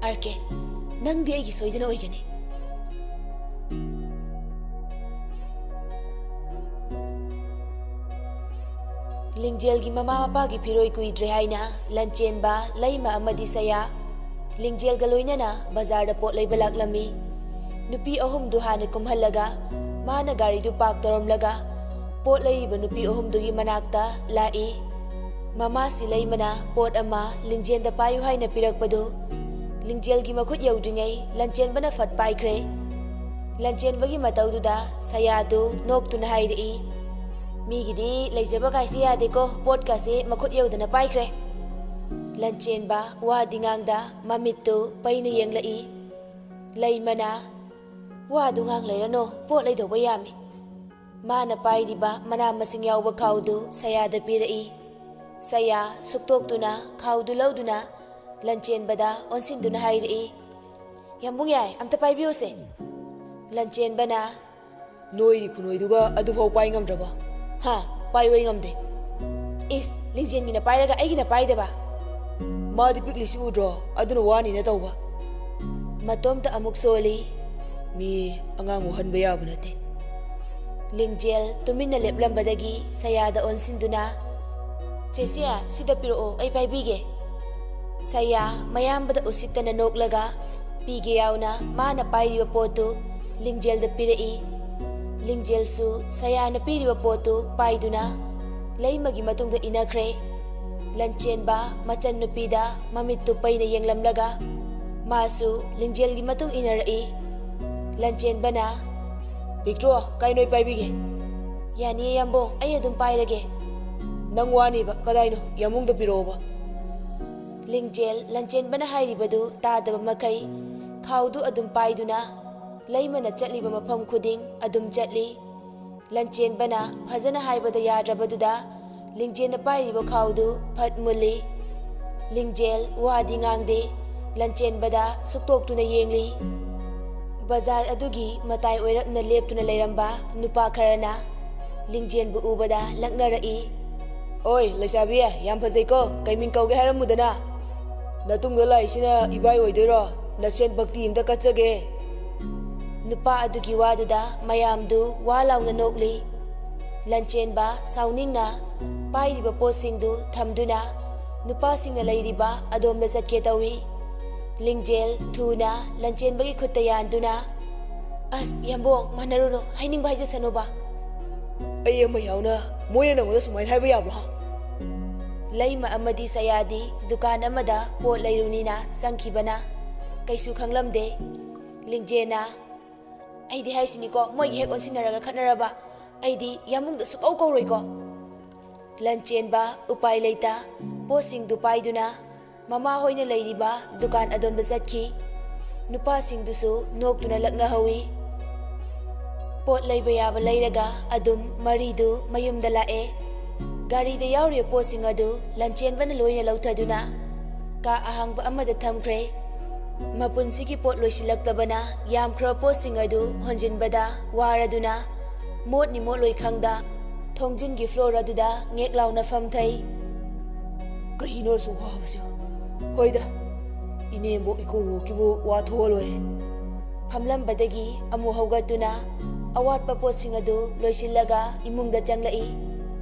ꯑꯥꯔ ꯀꯦ, ꯅꯪꯗꯤ ꯑꯩꯒꯤ ꯁꯣꯏꯗꯅ ꯑꯣꯏꯒꯅꯤ꯫ ꯂꯤꯡꯖꯦꯜꯒꯤ ꯃꯃꯥ ꯃꯄꯥꯒꯤ ꯐꯤꯔꯣꯏ ꯀꯨꯏꯗ꯭ꯔꯦ ꯍꯥꯏꯅ ꯂꯟꯆꯦꯟꯕ, ꯂꯩꯃ ꯑꯃꯗꯤ ꯁꯌꯥ ꯂꯤꯡꯖꯦꯜꯒ ꯂꯣꯏꯅꯅ ꯕꯖꯥꯔꯗ ꯄꯣꯠ ꯂꯩꯕ ꯂꯥꯛꯂꯝꯃꯤ꯫ ꯅꯨꯄꯤ ꯑꯍꯨꯝꯗꯨ ꯍꯥꯟꯅ ꯀꯨꯝꯍꯜꯂꯒ ꯃꯥꯅ ꯒꯥꯔꯤꯗꯨ ꯄꯥꯔꯛ ꯇꯧꯔꯝꯂꯒ ꯄꯣꯠ ꯂꯩꯔꯤꯕ ꯅꯨꯄꯤ ꯑꯍꯨꯝꯗꯨꯒꯤ ꯃꯅꯥꯛꯇ ꯂꯥꯛꯏ꯫ ꯃꯃꯥꯁꯤ ꯂꯩꯃꯅ ꯄꯣꯠ ꯑꯃ ꯂꯤꯡꯖꯦꯜꯗ ꯄꯥꯏꯌꯨ ꯍꯥꯏꯅ ꯄꯤꯔꯛꯄꯗꯨ ꯂꯤꯡꯖꯦꯜꯒꯤ ꯃꯈꯨꯠ ꯌꯧꯗ꯭ꯔꯤꯉꯩ ꯂꯟꯆꯦꯟꯕꯅ ꯐꯠ ꯄꯥꯏꯈ꯭ꯔꯦ꯫ ꯂꯟꯆꯦꯟꯕꯒꯤ ꯃꯇꯧꯗꯨꯗ ꯁꯌꯥꯗꯨ ꯅꯣꯛꯇꯨꯅ ꯍꯥꯏꯔꯛꯏ, "ꯃꯤꯒꯤꯗꯤ ꯂꯩꯖꯕ ꯀꯥꯏꯁꯦ ꯌꯥꯗꯦꯀꯣ, ꯄꯣꯠꯀꯥꯁꯦ ꯃꯈꯨꯠ ꯌꯧꯗꯅ ꯄꯥꯏꯈ꯭ꯔꯦ꯫" ꯂꯟꯆꯦꯟꯕ ꯋꯥꯗꯤ ꯉꯥꯡꯗ ꯃꯃꯤꯠꯇꯨ ꯄꯩꯅ ꯌꯦꯡꯂꯛꯏ꯫ ꯂꯩꯃꯅ, "ꯋꯥꯗꯨ ꯉꯥꯡ ꯂꯩꯔꯅꯨ, ꯄꯣꯠ ꯂꯩꯗꯧꯕ ꯌꯥꯝꯃꯤ꯫" ꯃꯥꯅ ꯄꯥꯏꯔꯤꯕ ꯃꯅꯥ ꯃꯁꯤꯡ ꯌꯥꯎꯕ ꯈꯥꯎꯗꯨ ꯁꯌꯥꯗ ꯄꯤꯔꯛꯏ꯫ ꯁꯌꯥ ꯁꯨꯛꯇꯣꯛꯇꯨꯅ ꯈꯥꯎꯗꯨ ꯂꯧꯗꯨꯅ ꯂꯟꯆꯦꯟꯕꯗ ꯑꯣꯟꯁꯤꯟꯗꯨꯅ ꯍꯥꯏꯔꯛꯏ, "ꯌꯥꯝꯕꯨꯡ ꯌꯥꯏ, ꯑꯝꯇ ꯄꯥꯏꯕꯤꯌꯨꯁꯦ꯫" ꯂꯟꯆꯦꯟꯕꯅ, "ꯅꯣꯏꯔꯤ ꯈꯨꯅꯣꯏꯗꯨꯒ ꯑꯗꯨꯐꯥꯎ ꯄꯥꯏ ꯉꯝꯗ꯭ꯔꯕ? ꯍꯥ? ꯄꯥꯏꯕ ꯉꯝꯗꯦ꯫" "ꯏꯁ, ꯂꯤꯡꯖꯦꯜꯒꯤꯅ ꯄꯥꯏꯔꯒ ꯑꯩꯒꯤꯅ ꯄꯥꯏꯗꯕ?" "ꯃꯥꯗꯤ ꯄꯤꯛꯂꯤꯁꯤ ꯎꯗ꯭ꯔꯣ? ꯑꯗꯨꯅ ꯋꯥꯅꯤꯅ ꯇꯧꯕ꯫" ꯃꯇꯣꯝꯇ ꯑꯃꯨꯛ ꯁꯣꯜꯂꯤ꯫ "ꯃꯤ ꯑꯉꯥꯡ ꯋꯥꯍꯟꯕ ꯌꯥꯕ ꯅꯠꯇꯦ꯫" ꯂꯤꯡꯖꯦꯜ ꯇꯨꯃꯤꯟꯅ ꯂꯦꯞꯂꯝꯕꯗꯒꯤ ꯁꯌꯥꯗ ꯑꯣꯟꯁꯤꯟꯗꯨꯅ, "ꯆꯦꯆꯦ, ꯁꯤꯗ ꯄꯤꯔꯛꯑꯣ, ꯑꯩ ꯄꯥꯏꯕꯤꯒꯦ꯫" ꯁꯌꯥ ꯃꯌꯥꯝꯕꯗ ꯎꯁꯤꯠꯇꯅ ꯅꯣꯛꯂꯒ ꯄꯤꯒꯦ ꯌꯥꯎꯅ ꯃꯥꯅ ꯄꯥꯏꯔꯤꯕ ꯄꯣꯠꯇꯨ ꯂꯤꯡꯖꯦꯜꯗ ꯄꯤꯔꯛꯏ꯫ ꯂꯤꯡꯖꯦꯜꯁꯨ ꯁꯌꯥꯅ ꯄꯤꯔꯤꯕ ꯄꯣꯠꯇꯨ ꯄꯥꯏꯗꯨꯅ ꯂꯩꯃꯒꯤ ꯃꯇꯨꯡꯗ ꯏꯟꯅꯈ꯭ꯔꯦ꯫ ꯂꯟꯆꯦꯟꯕ ꯃꯆꯟꯅꯨꯄꯤꯗ ꯃꯃꯤꯠꯇꯨ ꯄꯩꯅ ꯌꯦꯡꯂꯝꯂꯒ ꯃꯥꯁꯨ ꯂꯤꯡꯖꯦꯜꯒꯤ ꯃꯇꯨꯡ ꯏꯟꯅꯔꯛꯏ꯫ ꯂꯟꯆꯦꯟꯕꯅ, "ꯄꯤꯛꯇ꯭ꯔꯣ, ꯀꯥꯏ ꯅꯣꯏ ꯄꯥꯏꯕꯤꯒꯦ?" "ꯌꯥꯅꯤꯌꯦ ꯌꯥꯝꯕꯨꯡ, ꯑꯩ ꯑꯗꯨꯝ ꯄꯥꯏꯔꯒꯦ꯫" ꯅꯪ ꯋꯥꯅꯦꯕ, ꯀꯗꯥꯏꯅꯣ? ꯌꯥꯝꯕꯨꯡꯗ ꯄꯤꯔꯛꯑꯣꯕ꯫ ꯂꯤꯡꯖꯦꯜ ꯂꯟꯆꯦꯟꯕꯅ ꯍꯥꯏꯔꯤꯕꯗꯨ ꯇꯥꯗꯕ ꯃꯈꯩ ꯈꯥꯎꯗꯨ ꯑꯗꯨꯝ ꯄꯥꯏꯗꯨꯅ ꯂꯩꯃꯅ ꯆꯠꯂꯤꯕ ꯃꯐꯝ ꯈꯨꯗꯤꯡ ꯑꯗꯨꯝ ꯆꯠꯂꯤ꯫ ꯂꯟꯆꯦꯟꯕꯅ ꯐꯖꯅ ꯍꯥꯏꯕꯗ ꯌꯥꯗ꯭ꯔꯕꯗꯨꯗ ꯂꯤꯡꯖꯦꯜꯅ ꯄꯥꯏꯔꯤꯕ ꯈꯥꯎꯗꯨ ꯐꯠ ꯃꯨꯜꯂꯤ꯫ ꯂꯤꯡꯖꯦꯜ ꯋꯥꯗꯤ ꯉꯥꯡꯗꯦ꯫ ꯂꯟꯆꯦꯟꯕꯗ ꯁꯨꯛꯇꯣꯛꯇꯨꯅ ꯌꯦꯡꯂꯤ꯫ ꯕꯖꯥꯔ ꯑꯗꯨꯒꯤ ꯃꯇꯥꯏ ꯑꯣꯏꯔꯞꯅ ꯂꯦꯞꯇꯨꯅ ꯂꯩꯔꯝꯕ ꯅꯨꯄꯥ ꯈꯔꯅ ꯂꯤꯡꯖꯦꯟꯕꯨ ꯎꯕꯗ ꯂꯛꯅꯔꯛꯏ꯫ "ꯑꯣꯏ ꯂꯩꯁꯥꯕꯤ, ꯌꯥꯝ ꯐꯖꯩꯀꯣ, ꯀꯩ ꯃꯤꯡ ꯀꯧꯒꯦ ꯍꯥꯏꯔꯝꯃꯨꯗꯅ? ꯅꯇꯨꯡꯗ ꯂꯥꯛꯏꯁꯤꯅ ꯏꯕꯥꯏ ꯑꯣꯏꯗꯣꯏꯔꯣ? ꯅꯁꯦꯟ ꯚꯛꯇꯤ ꯑꯝꯇ ꯀꯠꯆꯒꯦ꯫" ꯅꯨꯄꯥ ꯑꯗꯨꯒꯤ ꯋꯥꯗꯨꯗ ꯃꯌꯥꯝꯗꯨ ꯋꯥ ꯂꯥꯎꯅ ꯅꯣꯛꯂꯤ꯫ ꯂꯟꯆꯦꯟꯕ ꯁꯥꯎꯅꯤꯡꯅ ꯄꯥꯏꯔꯤꯕ ꯄꯣꯠꯁꯤꯡꯗꯨ ꯊꯝꯗꯨꯅ ꯅꯨꯄꯥꯁꯤꯡꯅ ꯂꯩꯔꯤꯕ ꯑꯗꯣꯝꯗ ꯆꯠꯀꯦ ꯇꯧꯏ꯫ ꯂꯤꯡꯖꯦꯜ ꯊꯨꯅ ꯂꯟꯆꯦꯟꯕꯒꯤ ꯈꯨꯠꯇ ꯌꯥꯟꯗꯨꯅ, "ꯑꯁ, ꯌꯥꯝꯕꯣꯡ, ꯃꯥꯟꯅꯔꯨꯅꯨ, ꯍꯥꯏꯅꯤꯡꯕ ꯍꯥꯏꯖꯁꯅꯨꯕ꯫" "ꯑꯩ ꯑꯃ ꯌꯥꯎꯅ ꯃꯣꯏꯅ ꯅꯉꯣꯟꯗ ꯁꯨꯃꯥꯏꯅ ꯍꯥꯏꯕ ꯌꯥꯕ꯭ꯔꯣ?" ꯂꯩꯃ ꯑꯃꯗꯤ ꯁꯌꯥꯗꯤ ꯗꯨꯀꯥꯟ ꯑꯃꯗ ꯄꯣꯠ ꯂꯩꯔꯨꯅꯤꯅ ꯆꯪꯈꯤꯕꯅ ꯀꯩꯁꯨ ꯈꯪꯂꯝꯗꯦ꯫ ꯂꯤꯡꯖꯦꯜꯅ, "ꯑꯩꯗꯤ ꯍꯥꯏꯁꯤꯅꯤꯀꯣ, ꯃꯣꯏꯒ ꯍꯦꯛ ꯑꯣꯟꯁꯤꯟꯅꯔꯒ ꯈꯠꯅꯔꯕ ꯑꯩꯗꯤ ꯌꯥꯝꯕꯨꯡꯗ ꯁꯨꯛꯀꯧ ꯀꯧꯔꯣꯏꯀꯣ꯫" ꯂꯟꯆꯦꯟꯕ ꯎꯄꯥꯏ ꯂꯩꯇ ꯄꯣꯠꯁꯤꯡꯗꯨ ꯄꯥꯏꯗꯨꯅ ꯃꯃꯥꯍꯣꯏꯅ ꯂꯩꯔꯤꯕ ꯗꯨꯀꯥꯟ ꯑꯗꯣꯝꯗ ꯆꯠꯈꯤ꯫ ꯅꯨꯄꯥꯁꯤꯡꯗꯨꯁꯨ ꯅꯣꯛꯇꯨꯅ ꯂꯛꯅꯍꯧꯏ꯫ ꯄꯣꯠ ꯂꯩꯕ ꯌꯥꯕ ꯂꯩꯔꯒ ꯑꯗꯨꯝ ꯃꯔꯤꯗꯨ ꯃꯌꯨꯝꯗ ꯂꯥꯛꯑꯦ꯫ ꯒꯥꯔꯤꯗ ꯌꯥꯎꯔꯤꯕ ꯄꯣꯠꯁꯤꯡ ꯑꯗꯨ ꯂꯟꯆꯦꯟꯕꯅ ꯂꯣꯏꯅ ꯂꯧꯊꯗꯨꯅ ꯀꯥ ꯑꯍꯥꯡꯕ ꯑꯃꯗ ꯊꯝꯈ꯭ꯔꯦ꯫ ꯃꯄꯨꯟꯁꯤꯒꯤ ꯄꯣꯠ ꯂꯣꯏꯁꯤꯜꯂꯛꯇꯕꯅ ꯌꯥꯝꯈ꯭ꯔꯕ ꯄꯣꯠꯁꯤꯡ ꯑꯗꯨ ꯍꯣꯟꯖꯤꯟꯕꯗ ꯋꯥꯔꯗꯨꯅ ꯃꯣꯠꯅꯤ ꯃꯣꯠꯂꯣꯏ ꯈꯪꯗ ꯊꯣꯡꯖꯤꯟꯒꯤ ꯐ꯭ꯂꯣꯔ ꯑꯗꯨꯗ ꯉꯦꯛ ꯂꯥꯎꯅ ꯐꯝꯊꯩ꯫ "ꯀꯩꯅꯣ ꯑꯁꯨꯛ ꯋꯥꯕꯁꯤꯕꯨ? ꯍꯣꯏꯗ, ꯏꯅꯦꯝꯕꯣꯛ ꯏꯀꯨꯕꯣꯛꯀꯤꯕꯨ ꯋꯥꯊꯣꯛꯑ ꯂꯣꯏꯔꯦ꯫" ꯐꯝꯂꯝꯕꯗꯒꯤ ꯑꯃꯨꯛ ꯍꯧꯒꯠꯇꯨꯅ ꯑꯋꯥꯠꯄ ꯄꯣꯠꯁꯤꯡ ꯑꯗꯨ ꯂꯣꯏꯁꯤꯜꯂꯒ ꯏꯃꯨꯡꯗ ꯆꯪꯂꯛꯏ꯫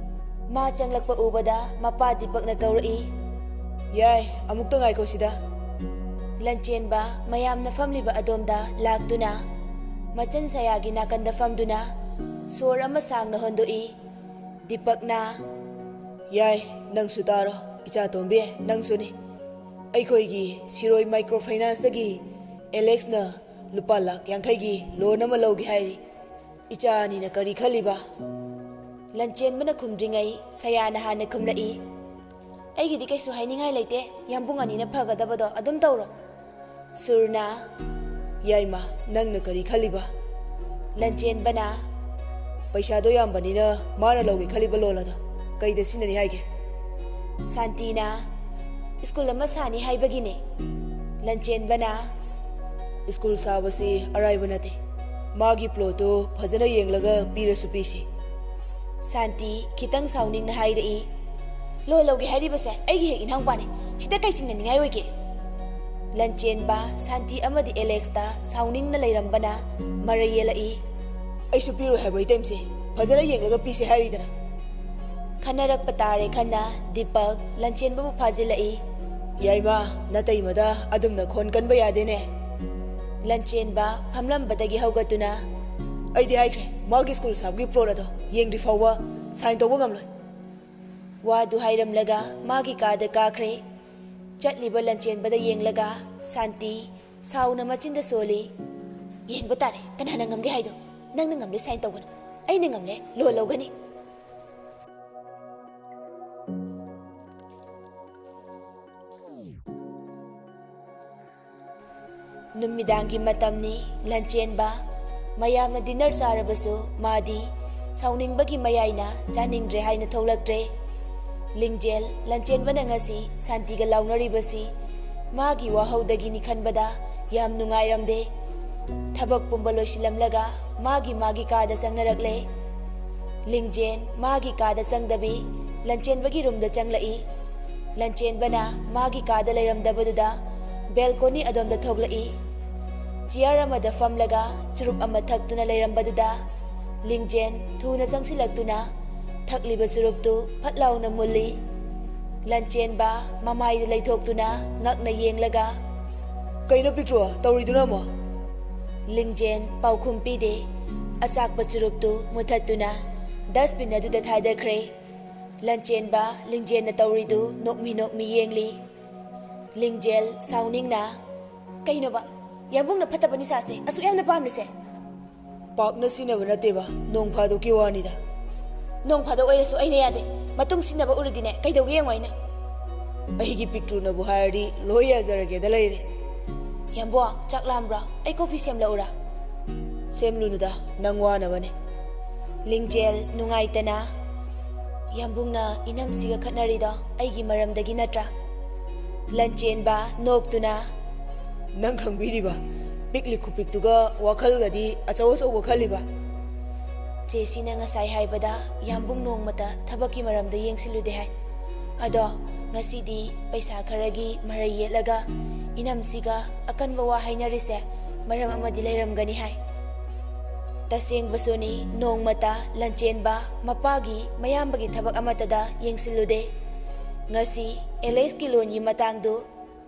ꯃꯥ ꯆꯪꯂꯛꯄ ꯎꯕꯗ ꯃꯄꯥ ꯗꯤꯄꯛꯅ ꯀꯧꯔꯛꯏ꯫ "ꯌꯥꯏ, ꯑꯃꯨꯛꯇ ꯉꯥꯏꯈꯣ ꯁꯤꯗ꯫" ꯂꯟꯆꯦꯟꯕ ꯃꯌꯥꯝꯅ ꯐꯝꯂꯤꯕ ꯑꯗꯣꯝꯗ ꯂꯥꯛꯇꯨꯅ ꯃꯆꯟ ꯁꯌꯥꯒꯤ ꯅꯥꯀꯟꯗ ꯐꯝꯗꯨꯅ ꯁꯣꯔ ꯑꯃ ꯁꯥꯡꯅ ꯍꯣꯟꯗꯣꯛꯏ꯫ ꯗꯤꯄꯛꯅ, "ꯌꯥꯏ, ꯅꯪꯁꯨ ꯇꯥꯔꯣ, ꯏꯆꯥ ꯇꯣꯝꯕꯤ, ꯅꯪꯁꯨꯅꯤ꯫ ꯑꯩꯈꯣꯏꯒꯤ ꯁꯤꯔꯣꯏ ꯃꯥꯏꯀ꯭ꯔꯣ ꯐꯥꯏꯅꯥꯟꯁꯇꯒꯤ ꯑꯦꯂꯦꯛꯁꯅ ꯂꯨꯄꯥ ꯂꯥꯛ ꯌꯥꯡꯈꯩꯒꯤ ꯂꯣꯟ ꯑꯃ ꯂꯧꯒꯦ ꯍꯥꯏꯔꯤ꯫ ꯏꯆꯥ ꯑꯅꯤꯅ ꯀꯔꯤ ꯈꯜꯂꯤꯕ?" ꯂꯟꯆꯦꯟꯕꯅ ꯈꯨꯝꯗ꯭ꯔꯤꯉꯩ ꯁꯌꯥꯅ ꯍꯥꯟꯅ ꯈꯨꯝꯂꯛꯏ꯫ "ꯑꯩꯒꯤꯗꯤ ꯀꯩꯁꯨ ꯍꯥꯏꯅꯤꯡꯉꯥꯏ ꯂꯩꯇꯦ, ꯌꯥꯝꯕꯨꯡ ꯑꯅꯤꯅ ꯐꯒꯗꯕꯗꯣ ꯑꯗꯨꯝ ꯇꯧꯔꯣ"꯫ ꯁꯨꯔꯅ, "ꯌꯥꯏꯃ, ꯅꯪꯅ ꯀꯔꯤ ꯈꯜꯂꯤꯕ?" ꯂꯟꯆꯦꯟꯕꯅ, "ꯄꯩꯁꯥꯗꯣ ꯌꯥꯝꯕꯅꯤꯅ ꯃꯥꯅ ꯂꯧꯒꯦ ꯈꯜꯂꯤꯕ ꯂꯣꯟ ꯑꯗꯣ ꯀꯩꯗ ꯁꯤꯖꯤꯟꯅꯅꯤ ꯍꯥꯏꯒꯦ?" ꯁꯥꯟꯇꯤꯅ, "ꯁ꯭ꯀꯨꯜ ꯑꯃ ꯁꯥꯅꯤ ꯍꯥꯏꯕꯒꯤꯅꯦ"꯫ ꯂꯟꯆꯦꯟꯕꯅ, "ꯁ꯭ꯀꯨꯜ ꯁꯥꯕꯁꯤ ꯑꯔꯥꯏꯕ ꯅꯠꯇꯦ꯫ ꯃꯥꯒꯤ ꯄ꯭ꯂꯣꯠꯇꯨ ꯐꯖꯅ ꯌꯦꯡꯂꯒ ꯄꯤꯔꯁꯨ ꯄꯤꯁꯤ"꯫ ꯁꯥꯟꯇꯤ ꯈꯤꯇꯪ ꯁꯥꯎꯅꯤꯡꯅ ꯍꯥꯏꯔꯛꯏ, "ꯂꯣꯟ ꯂꯧꯒꯦ ꯍꯥꯏꯔꯤꯕꯁꯦ ꯑꯩꯒꯤ ꯍꯦꯛ ꯏꯅꯥꯎꯄꯥꯅꯦ꯫ ꯁꯤꯗ ꯀꯩ ꯆꯤꯡꯅꯅꯤꯡꯉꯥꯏ ꯑꯣꯏꯒꯦ?" ꯂꯟꯆꯦꯟꯕ, ꯁꯥꯟꯇꯤ ꯑꯃꯗꯤ ꯑꯦꯂꯦꯛꯁꯇ ꯁꯥꯎꯅꯤꯡꯅ ꯂꯩꯔꯝꯕꯅ ꯃꯔꯩ ꯌꯦꯜꯂꯛꯏ꯫ "ꯑꯩꯁꯨ ꯄꯤꯔꯣꯏ ꯍꯥꯏꯕ꯭ꯔꯣ ꯏꯇꯩꯃꯁꯦ? ꯐꯖꯅ ꯌꯦꯡꯂꯒ ꯄꯤꯁꯦ ꯍꯥꯏꯔꯤꯗꯅ"꯫ ꯈꯟꯅꯔꯛꯄ ꯇꯥꯔꯦ ꯈꯟꯅ ꯗꯤꯄꯛ ꯂꯟꯆꯦꯟꯕꯕꯨ ꯐꯥꯖꯤꯜꯂꯛꯏ꯫ "ꯌꯥꯏꯃ, ꯅꯇꯩꯃꯗ ꯑꯗꯨꯝꯅ ꯈꯣꯟ ꯀꯟꯕ ꯌꯥꯗꯦꯅꯦ"꯫ ꯂꯟꯆꯦꯟꯕ ꯐꯝꯂꯝꯕꯗꯒꯤ ꯍꯧꯒꯠꯇꯨꯅ, "ꯑꯩꯗꯤ ꯍꯥꯏꯈ꯭ꯔꯦ, ꯃꯥꯒꯤ ꯁ꯭ꯀꯨꯜ ꯁꯥꯕꯒꯤ ꯄ꯭ꯂꯣꯠ ꯑꯗꯣ ꯌꯦꯡꯗ꯭ꯔꯤ ꯐꯥꯎꯕ ꯁꯥꯏꯟ ꯇꯧꯕ ꯉꯝꯂꯣꯏ"꯫ ꯋꯥꯗꯨ ꯍꯥꯏꯔꯝꯂꯒ ꯃꯥꯒꯤ ꯀꯥꯗ ꯀꯥꯈ꯭ꯔꯦ꯫ ꯆꯠꯂꯤꯕ ꯂꯟꯆꯦꯟꯕꯗ ꯌꯦꯡꯂꯒ ꯁꯥꯟꯇꯤ ꯁꯥꯎꯅ ꯃꯆꯤꯟꯗ ꯁꯣꯜꯂꯤ꯫ "ꯌꯦꯡꯕ ꯇꯥꯔꯦ ꯀꯅꯥꯅ ꯉꯝꯒꯦ ꯍꯥꯏꯗꯣ꯫ ꯅꯪꯅ ꯉꯝꯂꯦ ꯁꯥꯏꯟ ꯇꯧꯒꯅꯨ꯫ ꯑꯩꯅ ꯉꯝꯂꯦ ꯂꯣꯟ ꯂꯧꯒꯅꯤ"꯫ ꯅꯨꯃꯤꯗꯥꯡꯒꯤ ꯃꯇꯝꯅꯤ꯫ ꯂꯟꯆꯦꯟꯕ ꯃꯌꯥꯝꯅ ꯗꯤꯅꯔ ꯆꯥꯔꯕꯁꯨ ꯃꯥꯗꯤ ꯁꯥꯎꯅꯤꯡꯕꯒꯤ ꯃꯌꯥꯏꯅ ꯆꯥꯅꯤꯡꯗ꯭ꯔꯦ ꯍꯥꯏꯅ ꯊꯣꯛꯂꯛꯇ꯭ꯔꯦ꯫ ꯂꯤꯡꯖꯦꯜ ꯂꯟꯆꯦꯟꯕꯅ ꯉꯁꯤ ꯁꯥꯟꯇꯤꯒ ꯂꯥꯎꯅꯔꯤꯕꯁꯤ ꯃꯥꯒꯤ ꯋꯥꯍꯧꯗꯒꯤꯅꯤ ꯈꯟꯕꯗ ꯌꯥꯝ ꯅꯨꯡꯉꯥꯏꯔꯝꯗꯦ꯫ ꯊꯕꯛ ꯄꯨꯝꯕ ꯂꯣꯏꯁꯤꯜꯂꯝꯂꯒ ꯃꯥꯒꯤ ꯃꯥꯒꯤ ꯀꯥꯗ ꯆꯪꯅꯔꯛꯂꯦ꯫ ꯂꯤꯡꯖꯦꯟ ꯃꯥꯒꯤ ꯀꯥꯗ ꯆꯪꯗꯕꯤ ꯂꯟꯆꯦꯟꯕꯒꯤ ꯔꯨꯝꯗ ꯆꯪꯂꯛꯏ꯫ ꯂꯟꯆꯦꯟꯕꯅ ꯃꯥꯒꯤ ꯀꯥꯗ ꯂꯩꯔꯝꯗꯕꯗꯨꯗ ꯕꯦꯜꯀꯣꯅꯤ ꯑꯗꯣꯝꯗ ꯊꯣꯛꯂꯛꯏ꯫ ꯆꯤꯌꯔ ꯑꯃꯗ ꯐꯝꯂꯒ ꯆꯨꯔꯨꯞ ꯑꯃ ꯊꯛꯇꯨꯅ ꯂꯩꯔꯝꯕꯗꯨꯗ ꯂꯤꯡꯖꯦꯟ ꯊꯨꯅ ꯆꯪꯁꯤꯜꯂꯛꯇꯨꯅ ꯊꯛꯂꯤꯕ ꯆꯨꯔꯨꯞꯇꯨ ꯐꯠ ꯂꯥꯎꯅ ꯃꯨꯜꯂꯤ꯫ ꯂꯟꯆꯦꯟꯕ ꯃꯃꯥꯏꯗꯨ ꯂꯩꯊꯣꯛꯇꯨꯅ ꯉꯛꯅ ꯌꯦꯡꯂꯒ, "ꯀꯩꯅꯣ ꯄꯤꯛꯇ꯭ꯔꯨ ꯇꯧꯔꯤꯗꯨꯅ ꯑꯃꯨꯛ?" ꯂꯤꯡꯖꯦꯟ ꯄꯥꯎꯈꯨꯝ ꯄꯤꯗꯦ꯫ ꯑꯆꯥꯛꯄ ꯆꯨꯔꯨꯞꯇꯨ ꯃꯨꯊꯠꯇꯨꯅ ꯗꯁꯕꯤꯟ ꯑꯗꯨꯗ ꯊꯥꯗꯈ꯭ꯔꯦ꯫ ꯂꯟꯆꯦꯟꯕ ꯂꯤꯡꯖꯦꯟꯅ ꯇꯧꯔꯤꯗꯨ ꯅꯣꯛꯃꯤ ꯅꯣꯛꯃꯤ ꯌꯦꯡꯂꯤ꯫ ꯂꯤꯡꯖꯦꯜ ꯁꯥꯎꯅꯤꯡꯅ, "ꯀꯩꯅꯣꯕ? ꯌꯥꯝꯕꯨꯡꯅ ꯐꯠꯇꯕ ꯅꯤꯁꯥꯁꯦ ꯑꯁꯨꯛ ꯌꯥꯝꯅ ꯄꯥꯝꯂꯤꯁꯦ?" "ꯄꯥꯛꯅ ꯁꯤꯖꯤꯟꯅꯕ ꯅꯠꯇꯦꯕ, ꯅꯣꯡ ꯐꯥꯗꯣꯛꯀꯤ ꯋꯥꯅꯤꯗ"꯫ ꯅꯣꯡ ꯐꯥꯗꯣꯛ ꯑꯣꯏꯔꯁꯨ ꯑꯩꯅ ꯌꯥꯗꯦ꯫ ꯃꯇꯨꯡ ꯁꯤꯟꯅꯕ ꯎꯔꯗꯤꯅꯦ, ꯀꯩꯗꯧꯒꯦ ꯌꯦꯡꯉꯣ ꯑꯩꯅ꯫ ꯑꯩꯒꯤ ꯄꯤꯛꯇ꯭ꯔꯨꯅꯕꯨ ꯍꯥꯏꯔꯗꯤ ꯂꯣꯏ ꯌꯥꯖꯔꯒꯦꯗ ꯂꯩꯔꯦ꯫ ꯌꯥꯝꯕꯣ, ꯆꯥꯛ ꯂꯥꯝꯕ꯭ꯔꯥ? ꯑꯩ ꯀꯣꯐꯤ ꯁꯦꯝꯂꯛꯎꯔꯥ? ꯁꯦꯝꯂꯨꯅꯨꯗ, ꯅꯪ ꯋꯥꯅꯕꯅꯦ꯫ ꯂꯤꯡꯖꯦꯜ ꯅꯨꯡꯉꯥꯏꯇꯅ, "ꯌꯥꯝꯕꯨꯡꯅ ꯏꯅꯝꯁꯤꯒ ꯈꯠꯅꯔꯤꯗꯣ ꯑꯩꯒꯤ ꯃꯔꯝꯗꯒꯤ ꯅꯠꯇ꯭ꯔꯥ?" ꯂꯟꯆꯦꯟꯕ ꯅꯣꯛꯇꯨꯅ, "ꯅꯪ ꯈꯪꯕꯤꯔꯤꯕ? ꯄꯤꯛꯂꯤ ꯈꯨꯄꯤꯛꯇꯨꯒ ꯋꯥꯈꯜꯒꯗꯤ ꯑꯆꯧ ꯑꯆꯧꯕ ꯈꯜꯂꯤꯕ?" ꯆꯦꯁꯤꯅ ꯉꯁꯥꯏ ꯍꯥꯏꯕꯗ ꯌꯥꯝꯕꯨꯡ ꯅꯣꯡꯃꯇ ꯊꯕꯛꯀꯤ ꯃꯔꯝꯗ ꯌꯦꯡꯁꯤꯜꯂꯨꯗꯦ ꯍꯥꯏ꯫ ꯑꯗꯣ ꯉꯁꯤꯗꯤ ꯄꯩꯁꯥ ꯈꯔꯒꯤ ꯃꯔꯩ ꯌꯦꯠꯂꯒ ꯏꯅꯝꯁꯤꯒ ꯑꯀꯟꯕ ꯋꯥ ꯍꯥꯏꯅꯔꯤꯁꯦ ꯃꯔꯝ ꯑꯃꯗꯤ ꯂꯩꯔꯝꯒꯅꯤ ꯍꯥꯏ꯫ ꯇꯁꯦꯡꯕꯁꯨꯅꯤ, ꯅꯣꯡꯃꯇ ꯂꯟꯆꯦꯟꯕ ꯃꯄꯥꯒꯤ ꯃꯌꯥꯝꯕꯒꯤ ꯊꯕꯛ ꯑꯃꯠꯇꯗ ꯌꯦꯡꯁꯤꯜꯂꯨꯗꯦ꯫ ꯉꯁꯤ ꯑꯦꯂꯦꯛꯁꯀꯤ ꯂꯣꯟꯒꯤ ꯃꯇꯥꯡꯗꯨ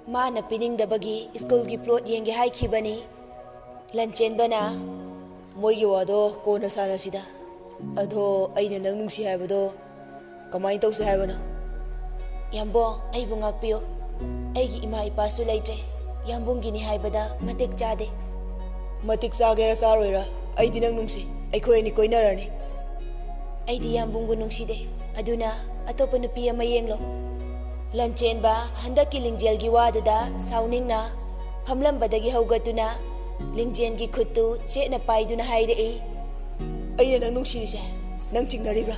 ꯃꯥꯅ ꯄꯤꯅꯤꯡꯗꯕꯒꯤ ꯁ꯭ꯀꯨꯜꯒꯤ ꯄ꯭ꯂꯣꯠ ꯌꯦꯡꯒꯦ ꯍꯥꯏꯈꯤꯕꯅꯤ꯫ ꯂꯟꯆꯦꯟꯕꯅ, "ꯃꯣꯏꯒꯤ ꯋꯥꯗꯣ ꯀꯣꯟꯅ ꯁꯥꯟꯅꯁꯤꯗ꯫ ꯑꯗꯣ ꯑꯩꯅ ꯅꯪ ꯅꯨꯡꯁꯤ ꯍꯥꯏꯕꯗꯣ ꯀꯃꯥꯏꯅ ꯇꯧꯁꯦ ꯍꯥꯏꯕꯅꯣ?" "ꯌꯥꯝꯕꯣꯡ, ꯑꯩꯕꯨ ꯉꯥꯛꯄꯤꯌꯨ꯫ ꯑꯩꯒꯤ ꯏꯃꯥ ꯏꯄꯥꯁꯨ ꯂꯩꯇ꯭ꯔꯦ꯫ ꯌꯥꯝꯕꯨꯡꯒꯤꯅꯤ ꯍꯥꯏꯕꯗ ꯃꯇꯤꯛ ꯆꯥꯗꯦ꯫" "ꯃꯇꯤꯛ ꯆꯥꯒꯦꯔꯥ ꯆꯥꯔꯣꯏꯔꯥ, ꯑꯩꯗꯤ ꯅꯪ ꯅꯨꯡꯁꯤ꯫ ꯑꯩꯈꯣꯏ ꯑꯅꯤ ꯀꯣꯏꯅꯔꯅꯤ꯫" "ꯑꯩꯗꯤ ꯌꯥꯝꯕꯨꯡꯕꯨ ꯅꯨꯡꯁꯤꯗꯦ꯫ ꯑꯗꯨꯅ ꯑꯇꯣꯞꯄ ꯅꯨꯄꯤ ꯑꯃ ꯌꯦꯡꯂꯣ꯫" ꯂꯟꯆꯦꯟꯕ ꯍꯟꯗꯛꯀꯤ ꯂꯤꯡꯖꯦꯜꯒꯤ ꯋꯥꯗꯨꯗ ꯁꯥꯎꯅꯤꯡꯅ ꯐꯝꯂꯝꯕꯗꯒꯤ ꯍꯧꯒꯠꯇꯨꯅ ꯂꯤꯡꯖꯦꯜꯒꯤ ꯈꯨꯠꯇꯨ ꯆꯦꯠꯅ ꯄꯥꯏꯗꯨꯅ ꯍꯥꯏꯔꯛꯏ, "ꯑꯩꯅ ꯅꯪ ꯅꯨꯡꯁꯤꯔꯤꯁꯦ ꯅꯪ ꯆꯤꯡꯅꯔꯤꯕ꯭ꯔꯥ?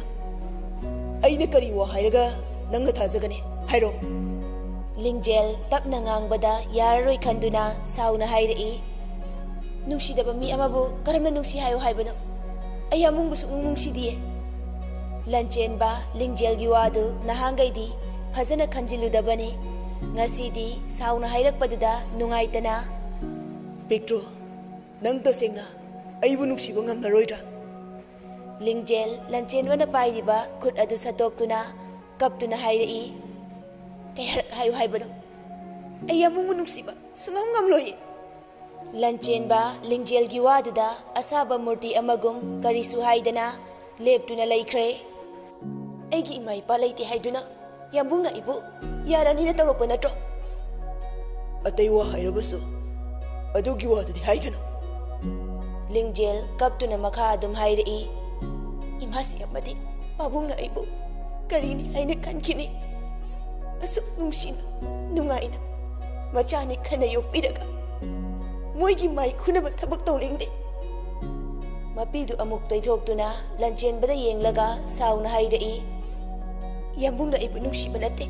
ꯑꯩꯅ ꯀꯔꯤ ꯋꯥ ꯍꯥꯏꯔꯒ ꯅꯪꯅ ꯊꯥꯖꯒꯅꯤ? ꯍꯥꯏꯔꯣ꯫" ꯂꯤꯡꯖꯦꯜ ꯇꯞꯅ ꯉꯥꯡꯕꯗ ꯌꯥꯔꯔꯣꯏ ꯈꯟꯗꯨꯅ ꯁꯥꯎꯅ ꯍꯥꯏꯔꯛꯏ, "ꯅꯨꯡꯁꯤꯗꯕ ꯃꯤ ꯑꯃꯕꯨ ꯀꯔꯝꯅ ꯅꯨꯡꯁꯤ ꯍꯥꯏꯌꯨ ꯍꯥꯏꯕꯅꯣ? ꯑꯩ ꯌꯥꯝꯕꯨꯡꯕꯨ ꯁꯨꯛꯅꯨꯡ ꯅꯨꯡꯁꯤꯗꯤꯌꯦ꯫" ꯂꯟꯆꯦꯟꯕ ꯂꯤꯡꯖꯦꯜꯒꯤ ꯋꯥꯗꯨ ꯅꯍꯥꯟꯈꯩꯗꯤ ꯐꯖꯅ ꯈꯟꯖꯤꯜꯂꯨꯗꯕꯅꯤ꯫ ꯉꯁꯤꯗꯤ ꯁꯥꯎꯅ ꯍꯥꯏꯔꯛꯄꯗꯨꯗ ꯅꯨꯡꯉꯥꯏꯇꯅ, "ꯄꯤꯛꯇ꯭ꯔꯨ, ꯅꯪ ꯇꯁꯦꯡꯅ ꯑꯩꯕꯨ ꯅꯨꯡꯁꯤꯕ ꯉꯝꯂꯔꯣꯏꯗ꯭ꯔꯥ?" ꯂꯤꯡꯖꯦꯜ ꯂꯟꯆꯦꯟꯕꯅ ꯄꯥꯏꯔꯤꯕ ꯈꯨꯠ ꯑꯗꯨ ꯁꯠꯇꯣꯛꯇꯨꯅ ꯀꯞꯇꯨꯅ ꯍꯥꯏꯔꯛꯏ, "ꯀꯩ ꯍꯥꯏꯔꯛ-, ꯍꯥꯏꯌꯨ ꯍꯥꯏꯕꯅꯣ? ꯑꯩ ꯌꯥꯝꯕꯨꯡꯕꯨ ꯅꯨꯡꯁꯤꯕ ꯁꯨꯡꯉꯝ ꯉꯝꯂꯣꯏꯌꯦ꯫" ꯂꯟꯆꯦꯟꯕ ꯂꯤꯡꯖꯦꯜꯒꯤ ꯋꯥꯗꯨꯗ ꯑꯁꯥꯕ ꯃꯨꯔꯇꯤ ꯑꯃꯒꯨꯝ ꯀꯔꯤꯁꯨ ꯍꯥꯏꯗꯅ ꯂꯦꯞꯇꯨꯅ ꯂꯩꯈ꯭ꯔꯦ꯫ "ꯑꯩꯒꯤ ꯏꯃꯥ ꯏꯄꯥ ꯂꯩꯇꯦ ꯍꯥꯏꯗꯨꯅ ꯌꯥꯝꯕꯨꯡꯅ ꯑꯩꯕꯨ ꯌꯥꯔꯅꯤꯅ ꯇꯧꯔꯛꯄ ꯅꯠꯇ꯭ꯔꯣ?" "ꯑꯇꯩ ꯋꯥ ꯍꯥꯏꯔꯕꯁꯨ ꯑꯗꯨꯒꯤ ꯋꯥꯗꯨꯗꯤ ꯍꯥꯏꯒꯅꯨ꯫" ꯂꯤꯡꯖꯦꯜ ꯀꯞꯇꯨꯅ ꯃꯈꯥ ꯑꯗꯨꯝ ꯍꯥꯏꯔꯛꯏ, "ꯏꯃꯥꯁꯤ ꯑꯃꯗꯤ ꯄꯥꯕꯨꯡꯅ ꯑꯩꯕꯨ ꯀꯔꯤꯅꯤ ꯍꯥꯏꯅ ꯈꯟꯈꯤꯅꯤ? ꯑꯁꯨꯛ ꯅꯨꯡꯁꯤꯅ, ꯅꯨꯡꯉꯥꯏꯅ ꯃꯆꯥꯅꯤ ꯈꯟꯅ ꯌꯣꯛꯄꯤꯔꯒ ꯃꯣꯏꯒꯤ ꯃꯥꯏ ꯈꯨꯅꯕ ꯊꯕꯛ ꯇꯧꯅꯤꯡꯗꯦ꯫ ꯃꯄꯤꯗꯨ ꯑꯃꯨꯛ ꯇꯩꯊꯣꯛꯇꯨꯅ ꯂꯟꯆꯦꯟꯕꯗ ꯌꯦꯡꯂꯒ ꯁꯥꯎꯅ ꯍꯥꯏꯔꯛꯏ, "ꯌꯥꯝꯕꯨꯡꯅ ꯑꯩꯕꯨ ꯅꯨꯡꯁꯤꯕ ꯅꯠꯇꯦ꯫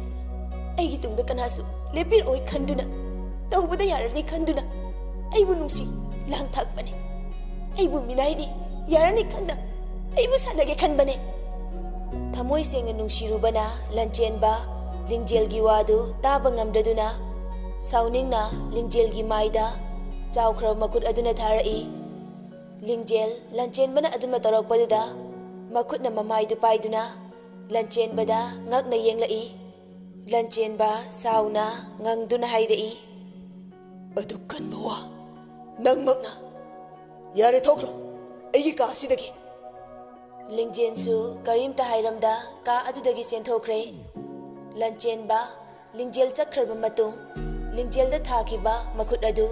ꯑꯩꯒꯤ ꯇꯨꯡꯗ ꯀꯅꯥꯁꯨ ꯂꯦꯞꯄꯤꯔꯛꯑꯣꯏ ꯈꯟꯗꯨꯅ, ꯇꯧꯕꯗ ꯌꯥꯔꯅꯤ ꯈꯟꯗꯨꯅ ꯑꯩꯕꯨ ꯅꯨꯡꯁꯤ ꯂꯥꯡ ꯊꯥꯛꯄꯅꯤ꯫ ꯑꯩꯕꯨ ꯃꯤꯅꯥꯏꯅꯤ ꯌꯥꯔꯅꯤ ꯈꯟꯅ ꯑꯩꯕꯨ ꯁꯥꯟꯅꯒꯦ ꯈꯟꯕꯅꯦ꯫" ꯊꯃꯣꯏ ꯁꯦꯡꯅ ꯅꯨꯡꯁꯤꯔꯨꯕꯅ ꯂꯟꯆꯦꯟꯕ ꯂꯤꯡꯖꯦꯜꯒꯤ ꯋꯥꯗꯨ ꯇꯥꯕ ꯉꯝꯗ꯭ꯔꯗꯨꯅ ꯁꯥꯎꯅꯤꯡꯅ ꯂꯤꯡꯖꯦꯜꯒꯤ ꯃꯥꯏꯗ ꯆꯥꯎꯈ꯭ꯔꯕ ꯃꯈꯨꯠ ꯑꯗꯨꯅ ꯊꯥꯔꯛꯏ꯫ ꯂꯤꯡꯖꯦꯜ ꯂꯟꯆꯦꯟꯕꯅ ꯑꯗꯨꯝꯅ ꯇꯧꯔꯛꯄꯗꯨꯗ ꯃꯈꯨꯠꯅ ꯃꯃꯥꯏꯗꯨ ꯄꯥꯏꯗꯨꯅ ꯂꯟꯆꯦꯟꯕꯗ ꯉꯛꯅ ꯌꯦꯡꯂꯛꯏ꯫ ꯂꯟꯆꯦꯟꯕ ꯁꯥꯎꯅ ꯉꯪꯗꯨꯅ ꯍꯥꯏꯔꯛꯏ, "ꯑꯗꯨꯛ ꯀꯟꯕ ꯋꯥ ꯅꯪꯃꯛꯅ? ꯌꯥꯔꯦ, ꯊꯣꯛꯈ꯭ꯔꯣ ꯑꯩꯒꯤ ꯀꯥ ꯑꯁꯤꯗꯒꯤ!" ꯂꯤꯡꯖꯦꯜꯁꯨ ꯀꯔꯤꯝꯇ ꯍꯥꯏꯔꯝꯗ ꯀꯥ ꯑꯗꯨꯗꯒꯤ ꯆꯦꯟꯊꯣꯛꯈ꯭ꯔꯦ꯫ ꯂꯟꯆꯦꯟꯕ ꯂꯤꯡꯖꯦꯜ ꯆꯠꯈ꯭ꯔꯕ ꯃꯇꯨꯡ ꯂꯤꯡꯖꯦꯜꯗ ꯊꯥꯈꯤꯕ ꯃꯈꯨꯠ ꯑꯗꯨ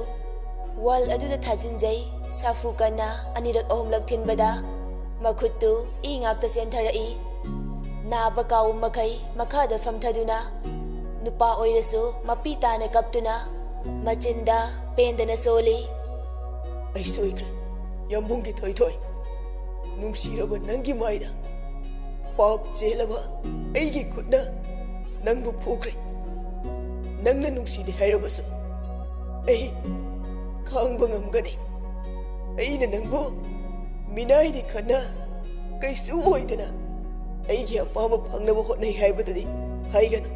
ꯋꯥꯜ ꯑꯗꯨꯗ ꯊꯥꯖꯤꯟꯖꯩ꯫ ꯁꯥꯐꯨ ꯀꯟꯅ ꯑꯅꯤꯔꯛ ꯑꯍꯨꯝꯂꯛ ꯊꯤꯟꯕꯗ ꯃꯈꯨꯠꯇꯨ ꯏ ꯉꯥꯛꯇ ꯆꯦꯟꯊꯔꯛꯏ꯫ ꯅꯥꯕ ꯀꯥꯎꯕ ꯃꯈꯩ ꯃꯈꯥꯗ ꯐꯝꯊꯗꯨꯅ ꯅꯨꯄꯥ ꯑꯣꯏꯔꯁꯨ ꯃꯄꯤ ꯇꯥꯅ ꯀꯞꯇꯨꯅ ꯃꯆꯤꯟꯗ ꯄꯦꯟꯗꯅ ꯁꯣꯜꯂꯤ, "ꯑꯩ ꯁꯣꯏꯈ꯭ꯔꯦ, ꯌꯥꯝꯕꯨꯡꯒꯤ ꯊꯣꯏꯊꯣꯏ꯫ ꯅꯨꯡꯁꯤꯔꯕ ꯅꯪꯒꯤ ꯃꯥꯏꯗ ꯄꯥꯞ ꯆꯦꯜꯂꯕ ꯑꯩꯒꯤ ꯈꯨꯠꯅ ꯅꯪꯕꯨ ꯐꯨꯈ꯭ꯔꯦ꯫ ꯅꯪꯅ ꯅꯨꯡꯁꯤꯗꯦ ꯍꯥꯏꯔꯕꯁꯨ ꯑꯩ ꯈꯥꯡꯕ ꯉꯝꯒꯅꯤ꯫ ꯑꯩꯅ ꯅꯪꯕꯨ ꯃꯤꯅꯥꯏꯅꯤ ꯈꯟꯅ ꯀꯩꯁꯨ ꯑꯣꯏꯗꯅ ꯑꯩꯒꯤ ꯑꯄꯥꯝꯕ ꯐꯪꯅꯕ ꯍꯣꯠꯅꯩ ꯍꯥꯏꯕꯗꯨꯗꯤ ꯍꯥꯏꯒꯅꯨ꯫